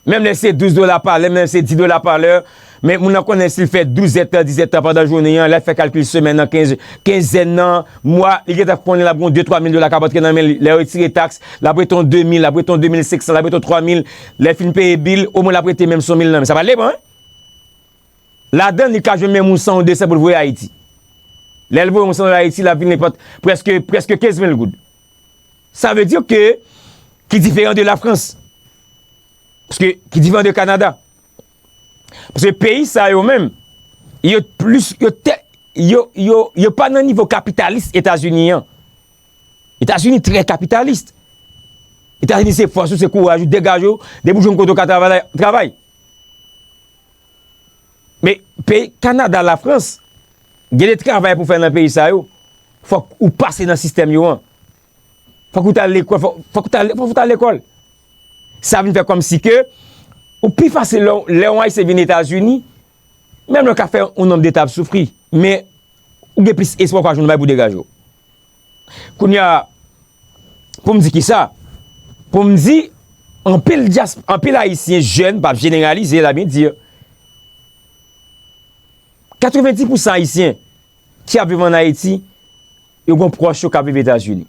Menm lè se douz dola pa lè, menm lè se dis dola pa lè, men moun nan konnen si l fè douz èdtan, diz èdtan pandan jounen an, lè l fè kalkil semèn nan, kenz, kenzèn nan, mwa, li gentan konnen l ap gen yon de twa mil dola k ap antre nan men li. Lè yo retire taks, l ap rete yon de mil, l ap rete yon de mil senk san, l ap rete yon twa mil, lè l fin peye bil, omwen l ap rete menm si yon mil nan men. Sa pa depan, wi. Ladan l, li ka jwenn menm yon san, yon de san pou l voye Ayiti. Lè l voye yon san dola Ayiti, l ap vin nenpòt, prèske, prèske kenz mil goud. Sa vle di ke, ki diferan de Lafrans. Paske, ki diferan de Kanada. Paske peyi sa yo menm, yo plis, yo tè, yo, yo, yo pa nan nivo kapitalis Etazini an. Etazini trè kapitalis. Etazini se fòs ou, se kouraj ou, degaje w, depi w jwenn kote w ka travay, travay. Men peyi Kanada, Lafrans, gen de travay pou fè nan peyi sa yo, fòk ou pase nan sistèm yo an. Fòk ou t al lekòl, fòk, fòk ou t al, fòk ou t al lekòl. Sa vin fè kòmsi ke ou pi fasil lè, lè yon Ayisyen vin Etazini, menm lè w ka fè yon nonm de tan ap soufri, men ou gen plis espwa w ka jwenn yon bagay pou degaje w. Kounye a, pou m di kisa? Pou m di, anpil dyas, anpil Ayisyen jèn, m ap jeneralize la, byen di, katrevenndis pousan Ayisyen ki ap viv ann Ayiti, yo gen pwòch yo k ap viv Etazini.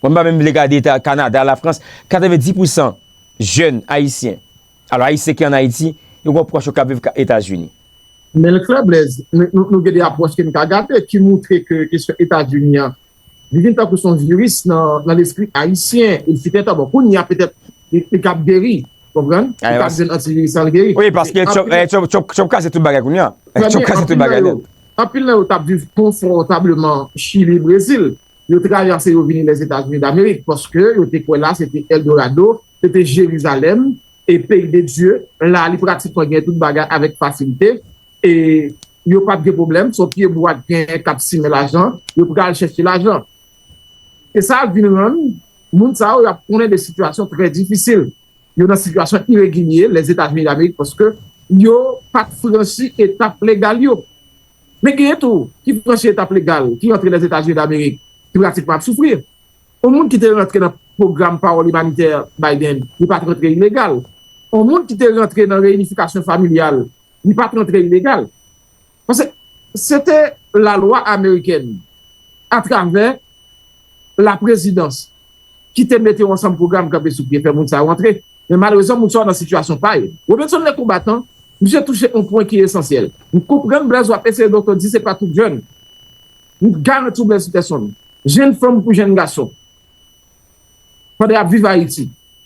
Mwen, m pa menm vle gade Eta, Kanada, Lafrans, katrevenndis pousan jèn Ayisyen, alò Ayisyen ki ann Ayiti, yo gen pwòch yo k ap viv Etazini. Men l klè, Blaise, nou, nou, nou gen de apwòch ke n ka gade ki montre ke kesyon Etazini an, li vin tankou se yon viris nan, nan lespri ayisyen. Li fenk tan, bon, kounye a petèt, li, li kab geri, konprann? Li kab jwenn antiviris lan, l geri. Wi, paske Trump, eh, Trump, Trump, Trump kraze tout bagay kounye a. Trump kraze tout bagay nèt. Anpil nan yo t ap viv konfòtableman Chili, Brezil. Yo travèse, yo vini Lèzetazini Damerik, paske yo te kwè la se te Eldorado, se te Jerizalèm, e peyi de Dye, la li pratikman gen tout bagay avèk fasilite, e yo p ap gen pwoblèm, se yon pye bwa k genyen k ap simen lajan, yo pral chèche lajan. E sa vin rann moun sa yo, y ap konnen de sitiyasyon trè difisil. Yo nan sitiyasyon iregilye Lèzetazini Damerik, paske yo pa t franchi etap legal yo. Men genyen tou ki franchi etap legal, ki rantre Lèzetazini Damerik, ki pratikman ap soufri. Yon moun ki te rantre nan pwogram pawòl imanitè Biden, li pa t rantre ilegal. Yon moun ki te rantre nan reyinifikasyon familyal, li pa t rantre ilegal. Paske se te lalwa amerikèn, atravè laprezidans, ki te mete yon ansanm pwogram kanpe sou pye, fè moun sa yo rantre. Men malerezman, moun sa yo nan sitiyasyon pa yo. Robinson Le Combattant, misye touche yon pwen ki esansyèl. M konprann Blaise w ap eseye donk di se pa tout jèn. M garanti w Blaise Peterson, jèn fanm pou jèn gason, pandan y ap viv Ayiti,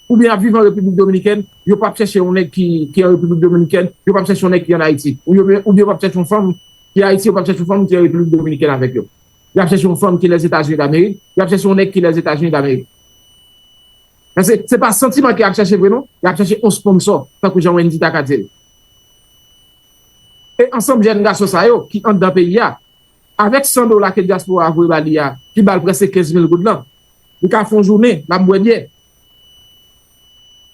oubyen y ap viv an Repiblik Dominikèn, yo p ap chèche yon nèg ki, ki an Repiblik Dominikèn, yo p ap chèche yon nèg ki ann Ayiti, oubyen, oubyen yo p ap chèche yon fanm ki Ayiti, yo p ap chèche yon fanm ki an Repiblik Dominikèn avèk yo. Y ap chèche yon fanm ki Lèzetazini Damerik, y ap chèche yon nèg ki Lèzetazini Damerik. Men se, se pa santiman ke y ap chèche vre non, y ap chèche yon sponsò, tankou jan Wendy ta ka di l. E ansanm jèn gason sa yo ki anndan peyi a, avèk san dola ke dyaspora a voye ba li a, ki ba l prèske kenz mil goud lan, Li ka fè yon jounen, l ap bwè byè.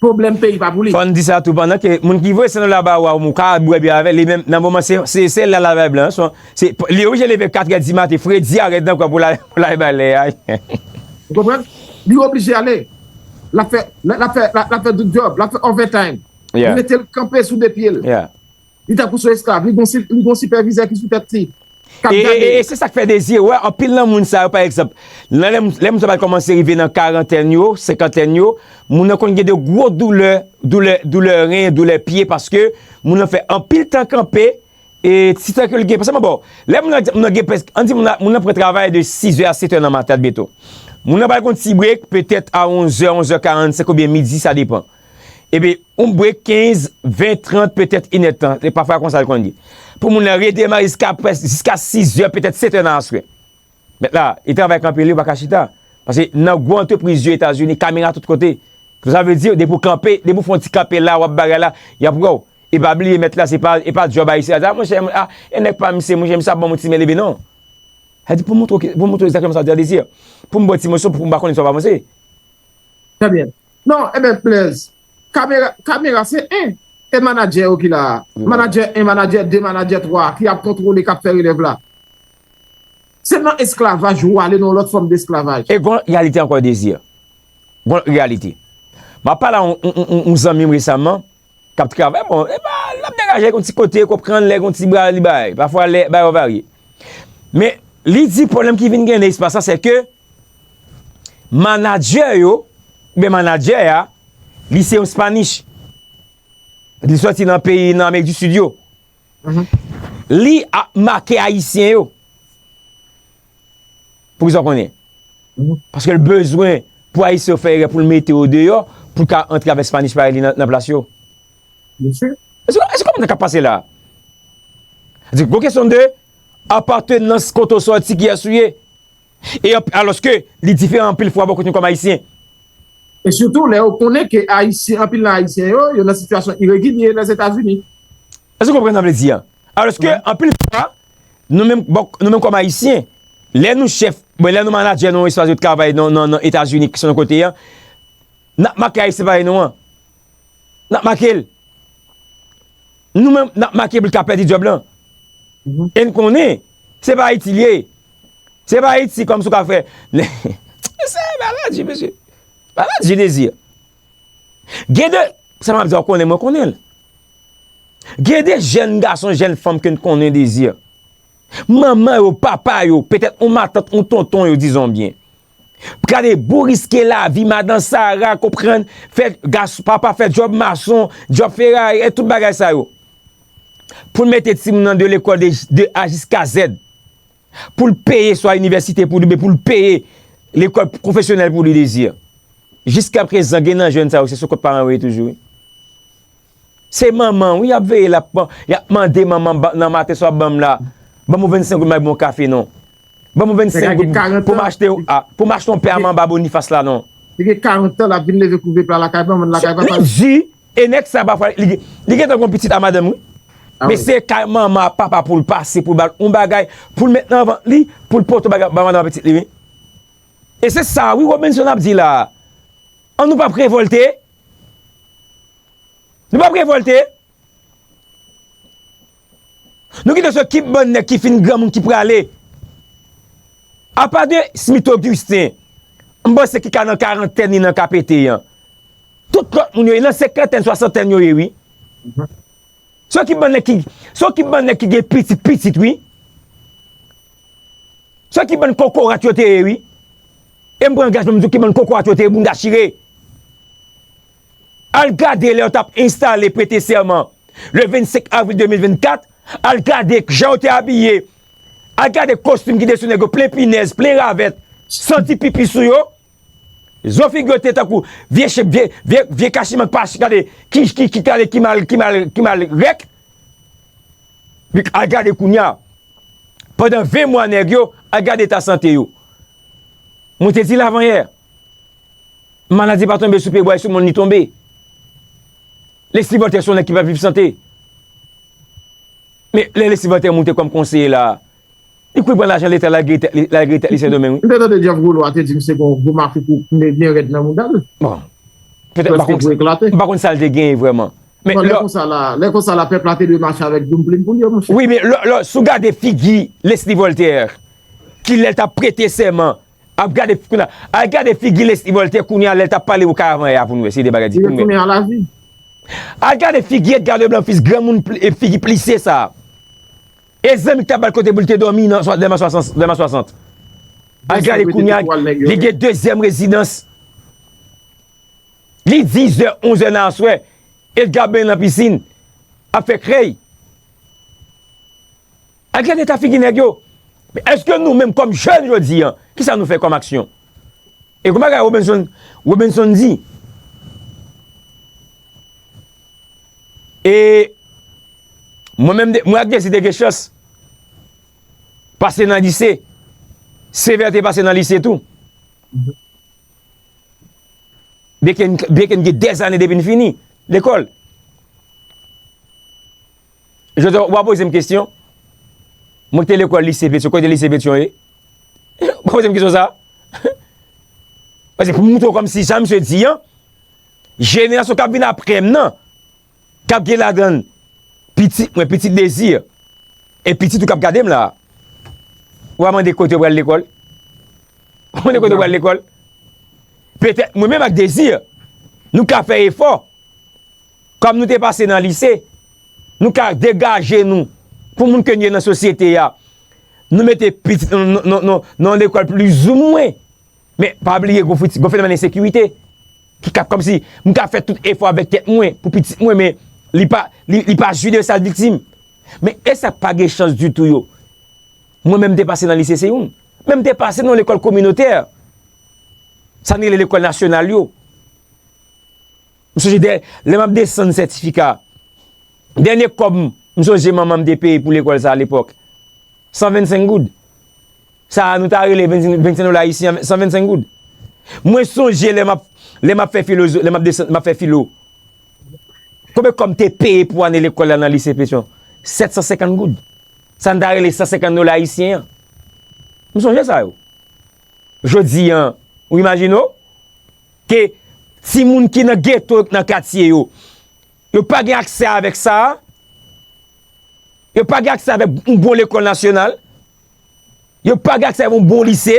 Pwoblèm peyi pa pou li. Fò n di sa tou, pandan ke moun ki voye san nan laba a, ou ka bwè byè avè li, men nan moman se, se, se lala bay blan, se, li oblije leve katrè di maten, fredi a rèd nan kò pou l al, pou l al bay lè a. Ou konprann? Li oblije ale. L ap fè, l ap fè, l ap fè doub djòb, l ap fè overtime. Li mete l kanpe sou de pye l. Li tankou se yon esklav, li gon, li gon sipèvizè ki sou tèt li, k ap gade. E, e, e se sa k fè Dezi, wè, anpil nan moun sa yo, pa egzanp, nan lè, lè moun sa yo pral kòmanse rive nan karantèn yo, senkantèn yo, moun nan konn gen de gwo doulè, doulè, doulè ren, doulè pye, paske moun nan fè anpil tan kanpe, e ti tan ke l gen, paske, bon, lè moun nan, moun nan gen prèske, ann di moun nan, moun nan pran travay de sizè a setè nan maten, admeton. Moun nan pral gon ti brek, petèt a onzè, onzè karannsenk oubyen midi, sa depann. Epi, yon brek kenz, ven, trant, petèt inèdtan. E pafwa konsa l konn ye. Pou moun nan redemare jiska près, jiska sizè, petèt setè nan aswè. Mèt la, e travay kanpe li, ou pa ka chita. Paske nan gwo antrepriz yo Etazini, kamera tout kote. Sa vle di, depi w kanpe, depi w fè yon ti kanpe la, w ap bagay la, y ap wè w. E pa bliye mèt la, se pa, e pa djòb ayisyen. A, monchè, a, e nèg pa misye, monchè, misye ap ban m yon ti men leve, non. Sa di pou montre w, pou montre w egzakteman sa w di a, Dezi. Pou m ba w ti moso, pou m pa konnen si w ap avanse. Trè byen. Non, ebyen, Blaze, kamera, kamera se en. E manadjè yo ki la a. Manadjè en, manadjè de, manadjè twa, ki ap kontwole, k ap fè relèv la. Se nan esklavaj ou ale nan yon lòt fòm desklavaj. E gon reyalite ankò, Dezi. Gon reyalite. M ap pale a yon, yon, yon, yon zanmi m resaman, k ap travay, bon, e pa, l ap degaje yon ti kote, konprann, lè gon ti bra li bay. Pafwa, lè bagay yo varye. Men, li di pwoblèm ki vin gen nan espas la, se ke manadjè yo, oubyen manadjè a, li se yon Spanish. Li sòti nan peyi, nan Amerik di Sid yo. Li ap make Ayisyen yo. Pou kisa w konnen? Paske l bezwen pou Ayisyen yo fè erè pou l mete yo deyò, pou l ka antre avèk Spanish parèy li nan, nan plas yo. Èske, èske w konprann sa k ap pase la a? Di, gon kesyon de apatenans, kote w sòti, kiyès ou ye. E anp-, alòske li diferan anpil fwa bò kote nou kòm Ayisyen. E sitou, lè yo konnen ke Ayisyen, anpil nan Ayisyen yo, yo nan sitiyasyon iregilye Lèzetazini. Èske w konprann sa m vle di a? Alòske, anpil fwa, nou menm, bò, nou menm kòm Ayisyen, lè nou chèf, bon, lè nou manadjè nan yon espas de travay nan, nan, nan Etazini, ki se yon kote a, n ap make Ayisyen parèy nou an. N ap make l. Nou menm, n ap make pou l ka pèdi djòb lan. E n konnen, se pa Ayiti l ye. Se pa Ayiti kòmsi w ka fè. Se maladi, mesye. Maladi, Dezi. Gen de, sa m ap di a, w konnen, mwen konnen l. Gen de jèn gason, jèn fanm ke n konnen, Dezi. Manman yo, papa yo, petèt yon matant, yon tonton yo, dizon byen. Gade, bouriske lavi, madan Sara, konprann, fè gas-, papa fè djòb mason, djòb ferayè, tout bagay sa yo. Pou l mete timoun nan de lekòl de, de A jiska Z. Pou l peye swa inivèsite pou li, oubyen pou l peye lekòl pwofesyonèl pou li, Dezi. Jiskaprezan, gen nan jèn sa yo, se sou kont paran yo ye toujou, wi. Se manman, wi, y ap veye l, ap, y ap mande manman, "Ba-, nan maten sa w ap ban m la, ban m yon vennsenk goud, m al bwè yon kafe, non. Ban m yon vennsenk goud pou m achte, a, pou m achte yon pè a manba Bonifas la, non." Li gen karant an, l ap vin leve kouvè pla lakay manman l, lakay papa l. Li di, e nèg sa pafwa, li, li gentan gon pitit a madanm, wi. Men se kay manman ak papa pou l pase, pou l ba l yon bagay, pou l met nan vant li, pou l pote yon bagay ba madanm ak pitit li, wi. E se sa, wi, Robinson ap di la. An nou p ap revòlte? Nou p ap revòlte? Nou kite se ki bann nèg ki fin granmoun ki prale. Apa de Smith Augustin, m panse ki ka nan karantèn li nan ka pete an. Tout lòt moun yo, nan senkantèn, swasantèn yo ye, wi. Se ki bann nèg ki, se ki bann nèg ki gen pitit, pitit, wi. Se ki bann kokorat yo te ye, wi. E m pran angajman, m di w ki bann kokorat yo te ye, bounda chire. Al gade lè yo t ap enstale, prete sèman, le vennsenk avril de mil vennkat, al gade jan yo te abiye. Al gade kostim ki te sou nèg yo, plen pinèz, plen ravèt, santi pipi sou yo. Zo figi yo te tankou vye chen, vye, vye, vye kachiman k pa, gade, ki, ki, ki, gade, ki mal, ki mal, ki mal rèk. Al gade kounye a. Pandan ven mwa nèg yo, al gade eta sante yo. Mwen te di l avanyè. Maladi pa tonbe sou pye bwa, e sou mòn li tonbe. Leslie Voltaire se yon nèg ki pa viv sante. Men lè Leslie Voltaire moute kòm konseye la, Li kouri pran lajan Leta, l al geri tèt li, l al geri tèt li Sendomeng, wi. M te tande Jeff Golo a te di misye gen yon gwo makou kout byen rèd nan mouda l. Bon. Petèt m pa konn, m pa konn sa l te genyen vrèman. Men non, lè konsa la, lè konsa la, pèp la te dwe mache avèk doum plim pou l yo, monchè. Wi, men lè, lè, si w gade figi Leslie Voltaire, ki lè l t ap prete sèman, ap gade, kounye a, al gade figi Leslie Voltaire kounye a lè l t ap pale Okavanè a pou n wè si se de bagay di pou n wè. Al gade figi Edgar Leblanc Fils, granmoun pli- e figi plise sa. E zanmi ki t ap ba l kote pou l te dòmi nan swa- nan swasant, nan swasant. Al gade kounye a, li gen dezyèm rezidans. Li dizè, onzè nan aswè, Edgar benyen nan pisin, ap fè krèy. Al gade eta figi nèg yo. Men èske nou menm kòm jèn jodi a, kisa nou fè kòm aksyon? E kòman bagay Robinson, Robinson di, e mwen menm, mwen ak Dezi te gen chans pase nan lise. Sevè te pase nan lise tou. Byenke n, byenke n gen dèzane depi n fini lekòl. Jodi a, w a poze m kesyon. Mwen ki te lekòl lise Petyon, kote lise Petyon ye? W a poze m kesyon sa? Paske pou m montre w kòmsi jan misye di an, jenerasyon k ap vin apre m nan, k ap gen ladan l pitit mwen, pitit Dezi, e pitit ou k ap gade m la a. W a mande kote yo pral lekòl? W a mande kote yo pral lekòl? Petèt mwen menm ak Dezi, nou ka fè efò. Kòm nou te pase nan lise, nou ka degaje nou pou moun ke n ye nan sosyete a. Nou mete pitit nou nan, nan, nan, nan lekòl plizoumwen. Men pa bliye gon fiti- gon fenomèn ensekirite ki ka kòmsi m ka fè tout efò avèk tèt mwen pou pitit mwen, men li pa, li, li pa jwi de sa l viktim. Men e sa k pa gen chans ditou yo? Mwen menm m te pase nan lise se youn. Men m te pase nan lekòl kominotè. Sa n rele lekòl nasyonal yo. M sonje dè, lè m ap desann sètifika, dènye kòb m, m sonje manman m te peye pou lekòl sa a lepòk, san vennsenk goud. Sa a nou ta rele vennsenk, vennsenk dola ayisyen an, san vennsenk goud. Mwen sonje lè m ap, lè m ap fè filozo-, lè m ap desann, m ap fè filo. Konbyen kòb m te peye pou ane lekòl la nan lise Petyon? Sèt san senkant goud. Sa n ta rele san senkant dola ayisyen an. M sonje sa yo. Jodi a, ou imajine w ke timoun ki nan geto, nan katye yo, yo pa gen aksè avèk sa a, yo pa gen aksè avèk yon bon lekòl nasyonal, yo pa gen aksè avèk yon bon lise.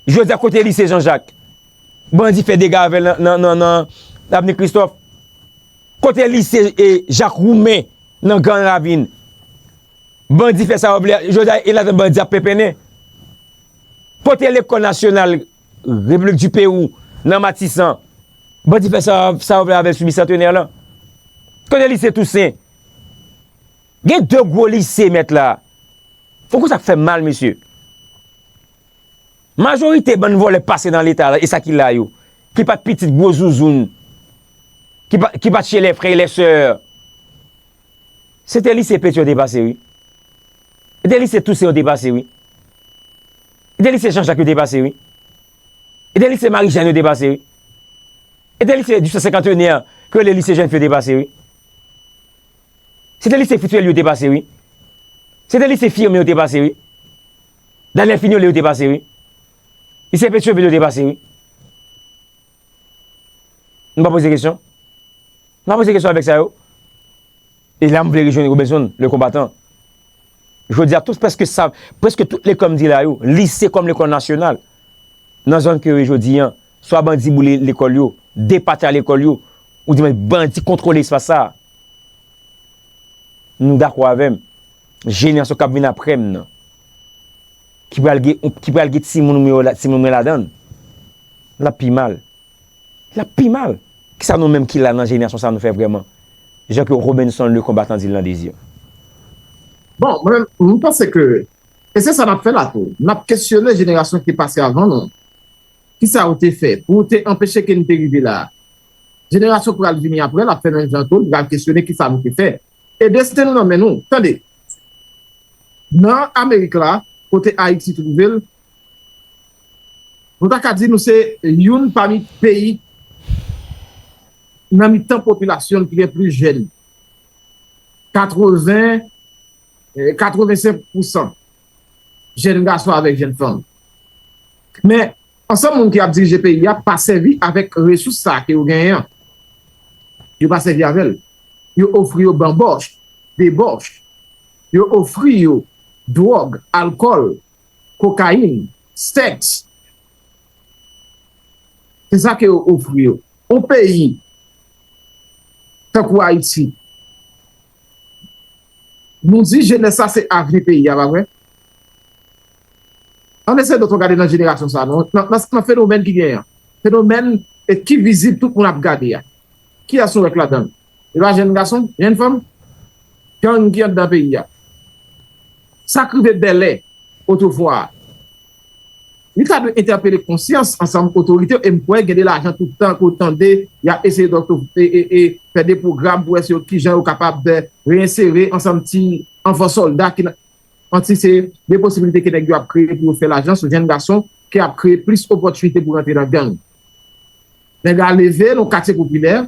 Jodi a, kote lise Jean Jacques? Bandi fè dega avè l nan, nan, nan, nan Avni Christophe. Kote lise, e, Jacques Roumain nan Gran Ravin? Bandi fè sa yo vle, jodi a, e ladan bandi ap penpennen. Kote lekòl nasyonal Repiblik di Pewou nan Matisan? Bandi fè sa, sa yo vle avè l sou Bisantenè lan. Kote lise Tousen? Gen de gwo lise, mèt la. Fò konsa k fè mal, mesye. Majorite bann vòlè pase nan Leta la, e sa ki la yo, ki pa t pitit gwo zouzoun, ki pa, ki pa t chez les frères et les sœurs. Se te lise Petyon yo te pase, wi. Se te lise Tousen yo te pase, wi. Se te lise Jean Jacques yo te pase, wi. Se te lise Marijèn yo te pase, wi. Se te lise Justin Cinquantenaire, ke rele lise Jènfi yo te pase, wi. Se te lise Fritz Wely yo te pase, wi. Se te lise Firmin yo te pase, wi. Daniel Fignolé yo te pase, wi. Lise Petyonvil yo te pase, wi. M pa poze kesyon. M pa poze kesyon avèk sa yo. E la, m vle rejwenn Robinson, le konbatan. Jodi a, tout, prèske sa, prèske tout lekòl m di la yo, lise kòm lekòl nasyonal, nan zòn ke yo ye jodi a, swa bandi boule lekòl yo, depatya lekòl yo, ou di mwen bandi kontwole espas sa a. Nou dakò avè m? Jenerasyon k ap vin apre m nan, ki pral gen, ki pral gen timoun mwen yo la, timoun mwen ladan l, l ap pi mal. L ap pi mal. Kisa nou menm ki la nan jenerasyon sa a nou fè vrèman? Jan ke Robinson le konbatan di l nan Dezi a. Bon, mwen, m panse ke, e se sa n ap fè la tou. N ap kesyone jenerasyon ki pase avan nou. Kisa yo te fè pou te anpeche ke n te rive la a? Jenerasyon k pral vini apre l ap fè menm jan tou, l pral kesyone kisa nou te fè. E desten nou nan men nou. Tande, nan Amerik la, kote Ayiti twouve l, nou ta ka di nou se youn pami peyi nan mitan popilasyon l ki gen plis jèn. Katreven, eh, katrevensenk pousan. jèn gason avèk jèn fanm. Men, ansanm moun ki ap dirije peyi a pa sèvi avèk resous sa a ke yo genyen an. Yo pa sèvi avè l. Yo ofri yo banbòch, debòch. Yo ofri yo dwòg, alkòl, kokayin, sèks. Se sa ke yo ofri yo. Yon peyi tankou Ayiti, nou di jenès la se avni peyi a, pa vre? Ann eseye nou gade nan jenerasyon sa, nan, nan, nan, nan fenomèn ki genyen an. Fenomèn e ki vizib tout moun ap gade a. Kiyès nou wè k ladan l? E pa jèn gason, jèn fanm? Gang ki anndan peyi a. Sa k rive Bèlè, otrefwa a, li ta dwe entèpele konsyans ansanm otorite yo, e m kwè gen de lajan tout tan ke w tande y ap eseye dòk-, e, e, e, fè de pwogram pou wè si yo, kijan yo kapab, e, reyensere ansanm ti anfan sòlda ki nan, anti se de posiblite ke nèg yo ap kreye pou yo fè lajan sou jèn gason ki ap kreye plis opòtinite pou rantre nan gang. Nèg la leve nan katye popilè,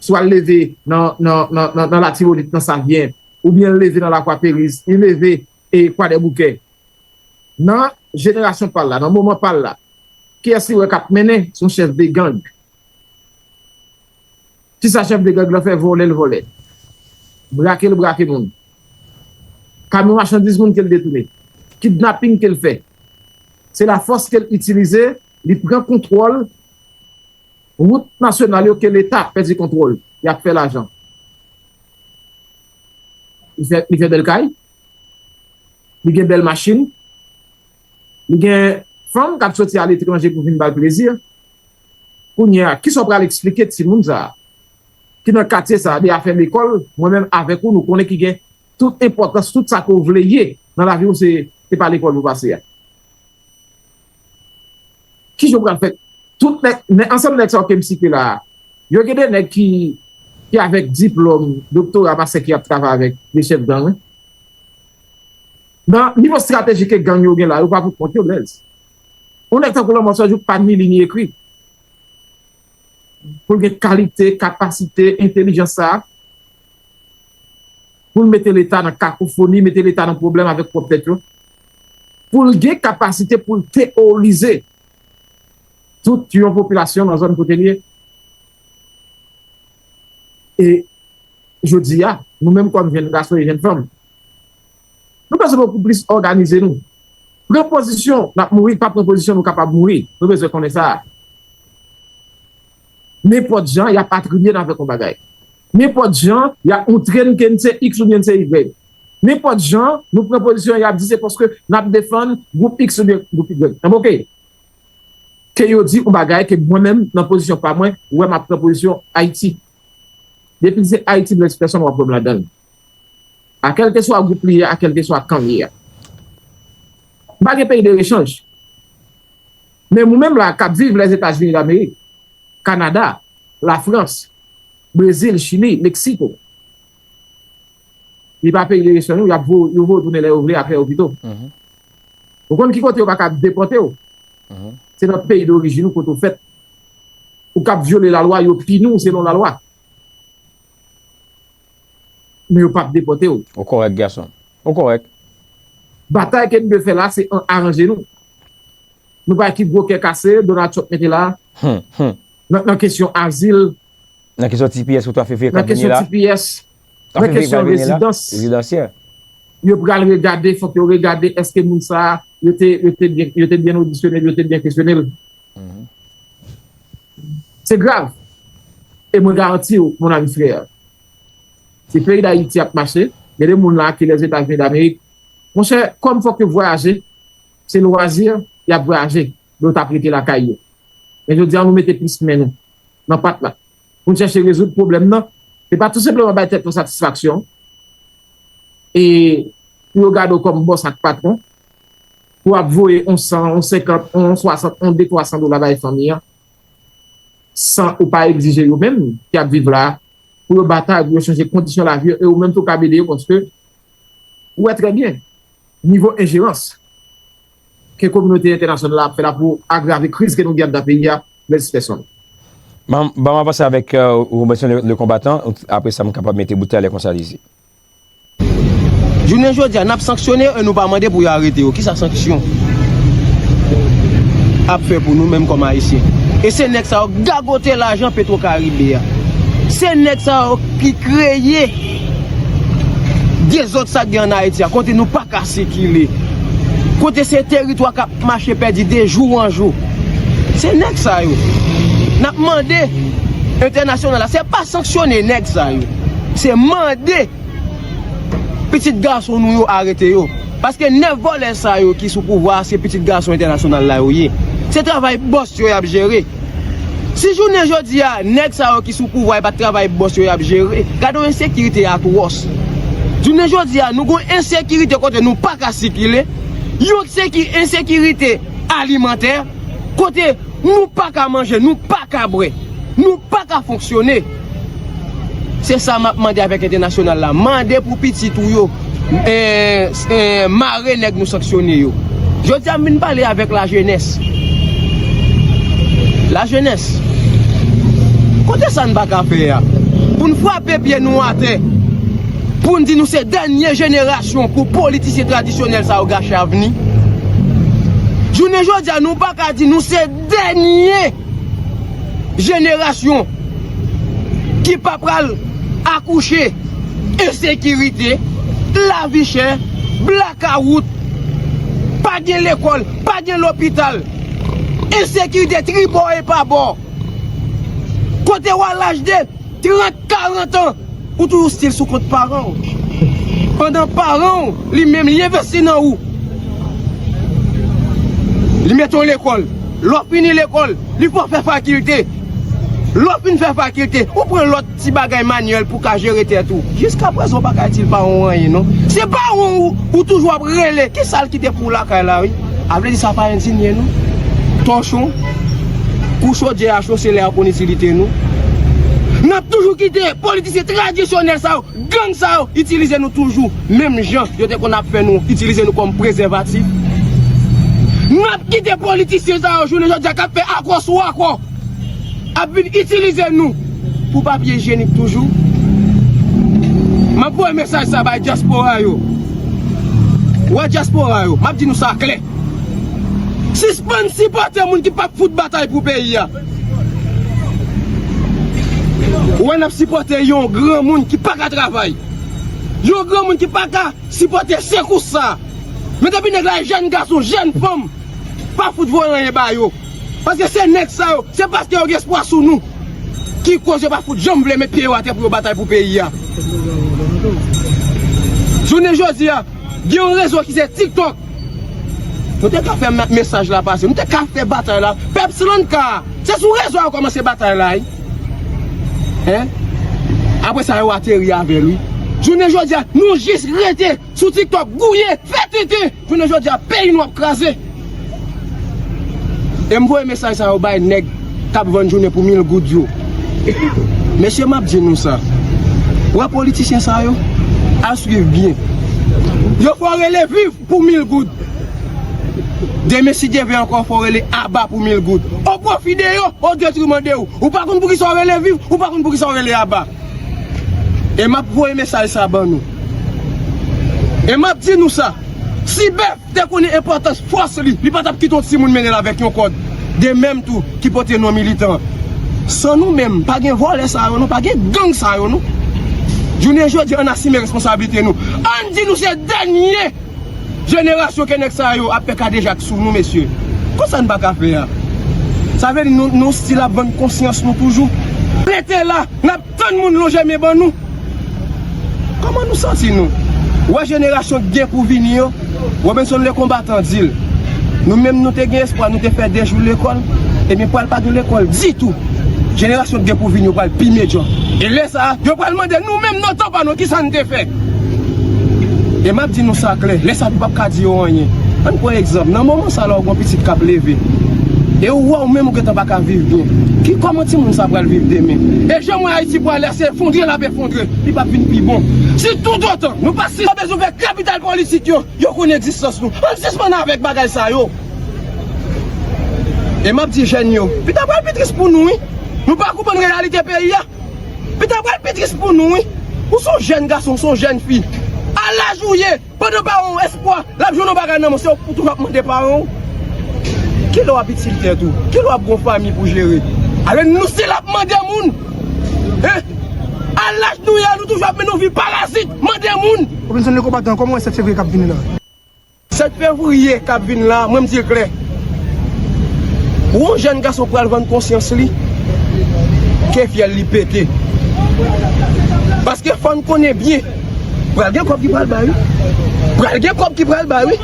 swa l leve nan, nan, nan, nan, nan Latibonit, nan Savyen, oubyen l leve nan Lakwa Peris, li leve e Kwadèboukè. Nan jenerasyon pa l la, nan moman pa l la, kiyès li wè k ap mennen? Se yon chèf de gang. Kisa chèf de gang lan fè? Vòlè l vòlè. Brake l brake moun. Kamyon machandiz moun ke l detounen. Kidnaping ke l fè. Se lafòs ke l itilize, li pran kontwòl wout nasyonal yo ke Leta pèdi kontwòl. Y ap fè lajan. Li fè, li fè bèl kay. Li gen bèl machin. Li gen fanm k ap soti aletranje pou vin ba l plezi. Kounye a, kisa w pral eksplike timoun sa a, ki nan katye sa a, de afè lekòl, mwen menm avèk ou, nou konnen ki gen tout enpòtans, tout sa ke w vle ye nan lavi w, se, se pa lekòl pou pase a. Kijan w pral fè? Tout nèg, nèg, ansanm nèg sa yo ke m site la a, yo gen de nèg ki, ki avèk diplòm, doktora, mastè ki ap travay avèk de chèf gang, wi. Nan nivo estrateji ke gang yo gen la, yo pa pou kont yo, Blaise. Yon nèg tankou Lanmò Sanjou pa ni li ni ekri. Pou l gen kalite, kapasite, entelijans sa a, pou l mete Leta nan kakofoni, mete Leta nan pwoblèm avèk pwòp tèt yo, pou l gen kapasite pou l teworize tout yon popilasyon nan zòn kote l ye. E jodi a, nou menm kòm jèn gason e jèn fanm, nou bezwen bokou plis òganize nou. Pran pozisyon, n ap mouri, pa pran pozisyon, nou kapab mouri. Nou bezwen konnen sa. Nenpòt jan, y ap atriye n avèk yon bagay. Nenpòt jan, y ap montre n ke n se X oubyen n se Y. Nenpòt jan, nou pran pozisyon, y ap di se paske n ap defann gwoup X oubyen gwoup Y. Enben, oke. Ke yo di yon bagay ke mwen menm, nan pozisyon pa mwen, wè m ap pran pozisyon Ayiti. Depi se Ayiti, Blaise Persson, w ap wè m ladan l. A kèlkeswa gwoup li ye a, a kèlkeswa kan li ye a. M pa gen peyi de rechanj. Men ou menm la, k ap viv Lèzetazini Damerik, Kanada, Lafrans, Brezil, Chili, Meksiko, li pa peyi de rechanj, non, y ap vo-, yo voye w tounen lè yo vle, apre yo kite w. Ou konn ki kote yo pa ka depòte w? Se nan peyi dorijin ou, kote w fèt. Ou k ap vyole lalwa, yo pini w selon lalwa. Men yo p ap depòte w. Ou kòrèk, gason. Ou kòrèk. Batay ke n dwe fè la, se an aranje nou. Nou pa ki gwo kè kase, Donald Trump mete la. Nan, nan kesyon azil. Nan kesyon T P S ou ta fè fè k ap vini la. Nan kesyon T P S. Nan kesyon rezidans. Rezidansyè. Yo pral regade, fòk yo regade èske moun sa a, yo te, yo te byen, yo te byen odisyone l, yo te byen kesyone l. Se grav. E mwen garanti w, mon ami frè, si peyi Dayiti ap mache, gen de moun la ki Lèzetazini Damerik, monchè, kòm fòk yo vwayaje, se lwazi, y ap vwayaje, men yo t ap rete lakay yo. Men jodi a, nou mete plis men nou nan pat la pou n chèche rezoud pwoblèm nan. Se pa tou senpleman bay tèt nou satisfaksyon e pou yo gade w kòm bòs ak patwon, pou w ap voye yon san, yon senkant, yon swasant, yon de, twa san dola bay fanmi an, san ou pa egzije yo menm ki ap viv la a, pou yo batay, pou yo chanje kondisyon lavi yo, e ou menm tou w kab ede yo, paske ou wè trè byen nivo enjerans ke kominote entènasyonal la ap fè la pou agrave kriz ke nou gen anndan peyi a, Blaise Persson. Ban, ban m avanse avèk, euh, Robinson le, le Combattant, apre sa m kapab mete bout talè konsa li isit. Jounen jodi a, n ap sanksyone yo e nou pa mande pou yo arete yo. Kisa sanksyon ap fè pou nou menm kòm Ayisyen? E se nèg sa yo gagote lajan Petro Karibe a. Se nèg sa yo ki kreye dezòd sa k gen ann Ayiti a, kote nou pa ka sikile. Kote se teritwa k ap mache pèdi de jou an jou. Se nèg sa yo. N ap mande entènasyonal la, se pa sanksyone nèg sa yo. Se mande pitit gason nou yo arete yo. Paske nèf vòlè sa yo ki sou pouvwa a, se pitit gason entènasyonal la yo ye. Se travay bòs yo y ap jere. Si jounen jodi a, nèg sa yo ki sou pouvwa e pa t travay bòs yo y ap jere, gade yon ensekirite atwòs. Jounen jodi a, nou gon ensekirite kote nou pa ka sikile, yon seki-, ensekirite alimantè, kote nou pa ka manje, nou pa ka bwè, nou pa ka fonksyone. Se sa m ap mande avèk entènasyonal la. Mande pou pitit ou yo, eh, eh, mare nèg nou sanksyone yo. Jodi a, m vin pale avèk lajenès. Lajenès, kote sa n pa ka fè a? Pou n frape pye nou atè, pou n di nou se dènye jenerasyon pou politisyen tradisyonèl sa yo gache avni. Jounen jodi a, nou pa ka di nou se dènye jenerasyon ki pa pral akouche ensekirite, lavi chè, blakawout, pa gen lekòl, pa gen lopital, ensekirite tribò e pabò. Kote w a laj de trant, karant an, ou toujou still sou kont paran w. Pandan paran w, li menm, li envesti nan ou. Li mete w lekòl. Lè w fini lekòl, li fè w fè fakilte. Lè w fin fè fakilte, ou pran lòt ti bagay manyèl pou w ka jere tèt ou. Jiskaprezan, w pa ka itil paran w anyen, non. Se paran w ou, ou toujou ap rele. Kisa l kite pou w lakay la, wi? A vle di sa pa endinye nou. Tòchon, kou chodyè a cho, se lè y ap konn itilite nou. N ap toujou kite politisyen tradisyonèl sa yo, gang sa yo, itilize nou toujou, menm jan yo te konn ap fè nou, itilize nou kòm prezèvatif. N ap kite politisyen sa yo, jounen jodi a, k ap fè akò sou akò, ap vin itilize nou pou papye ijyenik toujou. M ap voye mesaj sa bay dyaspora yo. Ou wè dyaspora yo, m ap di nou sa klè. Sispann sipòte moun ki p ap fout batay pou peyi a. Ou wè n ap sipòte yon granmoun ki pa ka travay. Yon granmoun ki pa ka sipòte sekous sa. Men depi nèg la jèn gason, jèn fanm, pa fout voye anyen ba yo. Paske se nèg sa yo, se paske yo gen espwa sou nou ki koz yo pa fout janm vle met pye yo atè pou yo batay pou peyi a. Jounen jodi a, gen yon rezo ki se TikTok. Nou te ka fè me-, mesaj la pase, nou te ka fè batay la. Pèp Sri Lanka, se sou rezo a yo kòmanse batay la, wi. Hein? Apre sa, yo ateri avè l, wi. Jounen jodi a, nou jis rete sou TikTok, gouye, fè tenten. Jounen jodi a, peyi nou ap kraze. E m voye mesaj sa yo bay nèg k ap vann jounen pou mil goud yo. Mesye, m ap di nou sa. Wè politisyen sa yo, al swiv byen. Yo fè w rele viv pou mil goud. Demen, si Dye vle ankò, fè w rele aba pou mil goud. O pwofi de yo, o detriman de ou. Ou pa konn poukisa w rele viv, ou pa konn poukisa w rele aba. E m ap voye mesaj sa ban nou. E m ap di nou sa. Si bèf te konnen enpòtans fòs li, li pa t ap kite yon timoun mennen l avèk yon kòd. De menm tou ki pote non militan. San nou menm, pa gen vòlè sa yo non, pa gen gang sa yo non. Jounen jodi a, ann asime responsablite nou. Ann di nou se dènye jenerasyon ke nèg sa yo ap fè kadejak sou nou, mesye. Konsa n pa ka fè a. Sa vle di nou, nou still ap vann konsyans nou toujou. Rete la, n ap tann moun lonje men ban nou. Kòman nou santi nou? Ou wè jenerasyon k gen pou vini yo, Robinson Le Combattant di l. Nou menm nou te gen espwa, nou te fè de jou lekòl, ebyen pral pa gen lekòl ditou. Jenerasyon k gen pou vini yo pral pi medyòk. E lè sa a, yo pral mande nou menm nan tan pa nou kisa n te fè. E m ap di nou sa klè, lè sa a nou p ap ka di yo anyen. Ann pran egzanp, nan moman sa la ou gen yon pitit k ap leve. E ou wè ou menm ou gentan pa ka viv byen. Ki kòman timoun sa pral viv demen? E jan m wè Ayiti pral lè se efondre l ap efondre, li p ap vin pi bon. Si toutotan nou pa si bezwen fè kapital politik yo, yo konn egzistans nou. Ann sispann avèk bagay sa yo. E m ap di jèn yo, pita pral pi tris pou nou wi. Nou pa konprann reyalite peyi a. Pita pral pi tris pou nou wi. Ou se yon jèn gason, ou se yon jèn fi. Laj ou ye, pandan paran w espwa, l ap jwenn yon bagay nan men w, se ou toujou ap mande paran w. Kilè w ap itil tèt ou? Kilè w ap gon fanmi pou jere? Ale nou si l ap mande moun. Hein? A laj nou ye, nou toujou ap mennen yon vi parazit, mande moun. Robinson Lekonbatan, kòman w wè sèt fevriye k ap vini la? Sèt fevriye k ap vin la, mwen m di l klè. Pou yon jèn gason pral vann konsyans li, ke fyèl li pete. Paske fò n konnen byen, pral gen kòb ki pral bay, wi. Pral gen kòb ki pral bay, wi.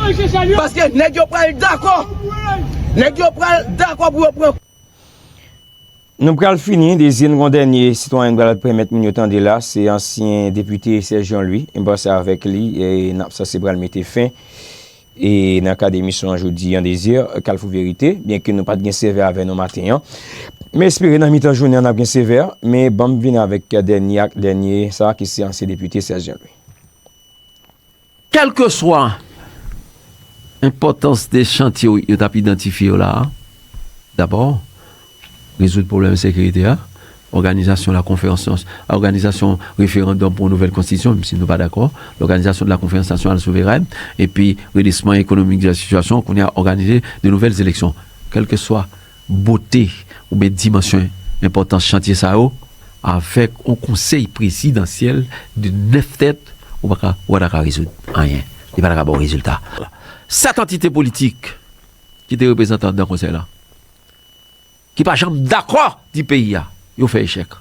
Paske nèg yo pral dakò. Nèg yo pral dakò pou yo pran. Nou pral fini, Dezi, n gon dènye sitwayen n pral pèmèt moun yo tande la, se ansyen depite Serge Jean Louis. M panse avèk li, e, n ap sanse pral mete fen e nan kad emisyon an jodi an, Dezi, Kalfou Verite, byenke nou pa t gen Sevè avè nou maten an. Men espere nan mitan jounen an n ap gen Sevè, men ban m vin avèk dènye ak dènye sa ki se ansyen depite Serge Jean Louis. Kèlkeswa enpòtans de chantye yo t ap idantifye yo la a, dabò, rezoud pwoblèm sekirite a, òganizasyon lakonferans, òganizasyon referandòm pou yon nouvèl konstitisyon, menm si nou pa dakò, lòganizasyon de la conférence nationale souveraine, epi redresman ekonomik de la sitiyasyon, kounye a òganize de nouvèl eleksyon. Kèlkeswa bote oubyen dimansyon enpòtans chantye sa yo, avèk yon konsèy prezidansyèl de nèf tèt, ou pa ka, ou pa ta ka rezoud anyen. Li pa ta ka ba w rezilta. Sèt antite politik ki te reprezante anndan konsèy la, ki pa janm dakò di peyi a, yo fè echèk.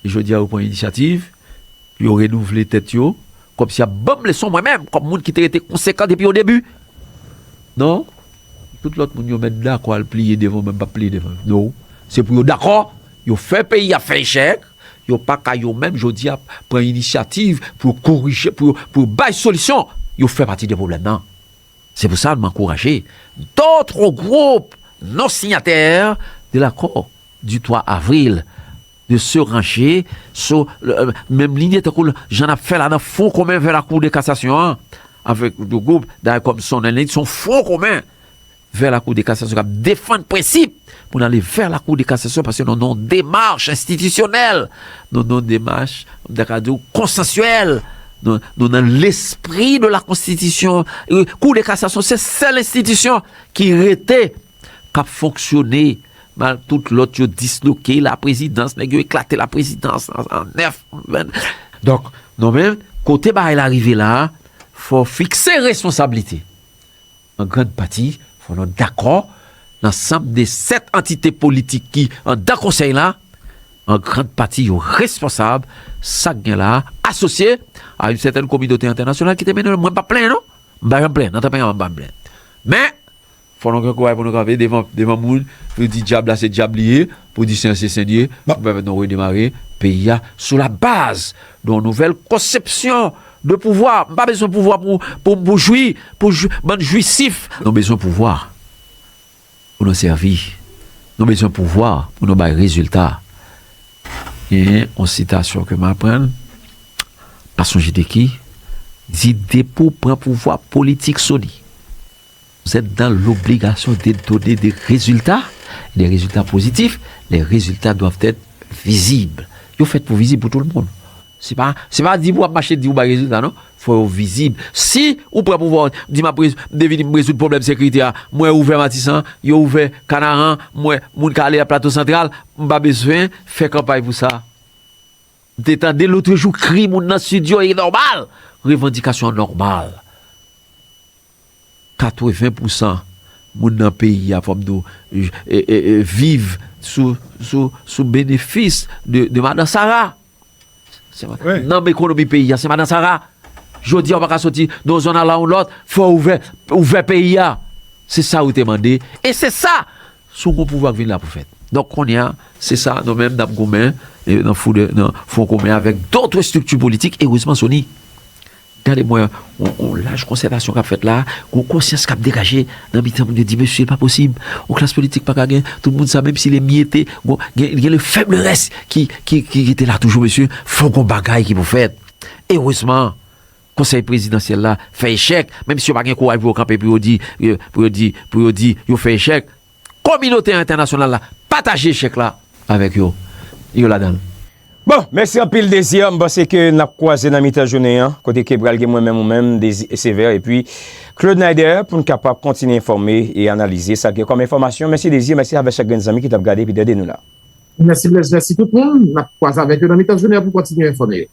E jodi a, yo pran inisyativ, yo renouvle tèt yo, kòmsi y ap ban m leson mwen menm, kòm moun ki te rete konsekan depi o debi. Non, tout lòt moun yo mèt dakò al pliye devan mwen, m p ap pliye devan yo. Non, se pou yo dakò, yo fè peyi a fè echèk, yo pa ka yo menm jodi a pran inisyativ pou yo korije, pou yo, pou yo bay solisyon, yo fè pati de pwoblèm nan. C'est pour ça m ankouraje d'autres groupes non signataires de l'accord du twa avril de se ranje sou menm linye tankou jan n ap fè la nan fwon komen vè lakou de kasasyon an avèk de gwoup dayè kòm Sonelli se yon fwon komen vè lakou de kasasyon k ap defann prensip pou n ale vè lakou de kasasyon paske nou nan yon demach enstitisyonèl, nou nan yon demach m ta ka di w konsansyèl, nou nou nan lespri de la konstitisyon. Kou de kasasyon se sèl enstitisyon ki rete k ap fonksyone. Mal tout lòt yo disloke, laprezidans, nèg yo eklate laprezidans an nèf. Donk, nou menm, kote bagay la rive la a, fò w fikse responsablite. An grann pati, fò nou dakò, lansanm de sèt antite politik ki anndan konsèy la, an grann pati yo responsab sa k gen la a, asosye a yon sètèn kominote entènasyonal ki te mennen l. Mwen m p ap plenyen non, m pa janm plenyen, nan tan peyi a m pa janm plenyen. Men, Fò nou gen kouraj pou nou kanpe devan devan moun pou di dyab la se dyab li ye, pou di sen se sen li ye, pou pèmèt nou redemare peyi a sou la baz de yon nouvèl konsepsyon de pouvwa. M pa bezwen pouvwa pou pou pou jwi, pou jwi, bann jwisif. Nou bezwen pouvwa pou nou sèvi. Nou bezwen pouvwa pou nou bay rezilta. Genyen yon sitasyon ke m aprann, pa sonje de ki, di depi w pran pouvwa politik sou li. Vous êtes dans l'obligation de donner des résultats, des résultats positifs. Les résultats doivent être visibles. Yo fèt pou vizib pou tout moun. Se pa, se pa di pou w ap mache di ou bay rezilta non. Fò yo vizib. Si ou pran pouvwa w, di m ap rez- m te vini m rezoud pwoblèm sekirite a, mwen ouvè Matisan, yo ouvè Kanaran, mwen moun k ale a Plato Santral, m pa bezwen fè kanpay pou sa. M te tande lotrejou kri moun nan Sid yo e nòmal. Revandikasyon an nòmal. Katreven pousan moun nan peyi a, fò m di w, viv sou sou sou benefis de de madan Sara. Nanm ekonomi peyi a se madan Sara. Jodi a ou pa ka soti nan yon zòn al a yon lòt, fò w ouvè ouvè peyi a. Se sa yo te mande e se sa. Si w gon pouvwa k vin la pou fèt. Donk kounye a, se sa, nou menm n ap goumen nan fou de nan fwon komen avèk dòt estrikti politik, erezman Sony. Gade mwen yon laj konsètasyon k ap fèt la, gon konsyans k ap degaje nan mitan moun yo di mesye pa posib, yon klas politik pa ka gen tout moun sa menm si l emyete, gen gen le faiblesse ki ki ki rete la toujou mesye, fò gon bagay ki pou fèt. Erezman, konsèy prezidansyèl la fè echèk, menm si yo pa gen kouraj pou yo kanpe pou yo di pou yo di pou yo di yo fè echèk. Kominote entènasyonal la pataje echèk la avèk yo. Yo ladan l. Bon, mèsi anpil Désir. M panse ke n ap kwaze nan mitan jounen an, kote ke pral gen mwen menm ou menm, Désir Sévère, epi Claude Naider, pou n kapab kontinye enfòme e analize sa gen kòm enfòmasyon. Mèsi Désir, mèsi avèk chak grenn zanmi ki t ap gade epi tande nou la. Mèsi Blaise, mèsi tout moun. N ap kwaze avèk yo nan mitan jounen an pou kontinye enfòme yo.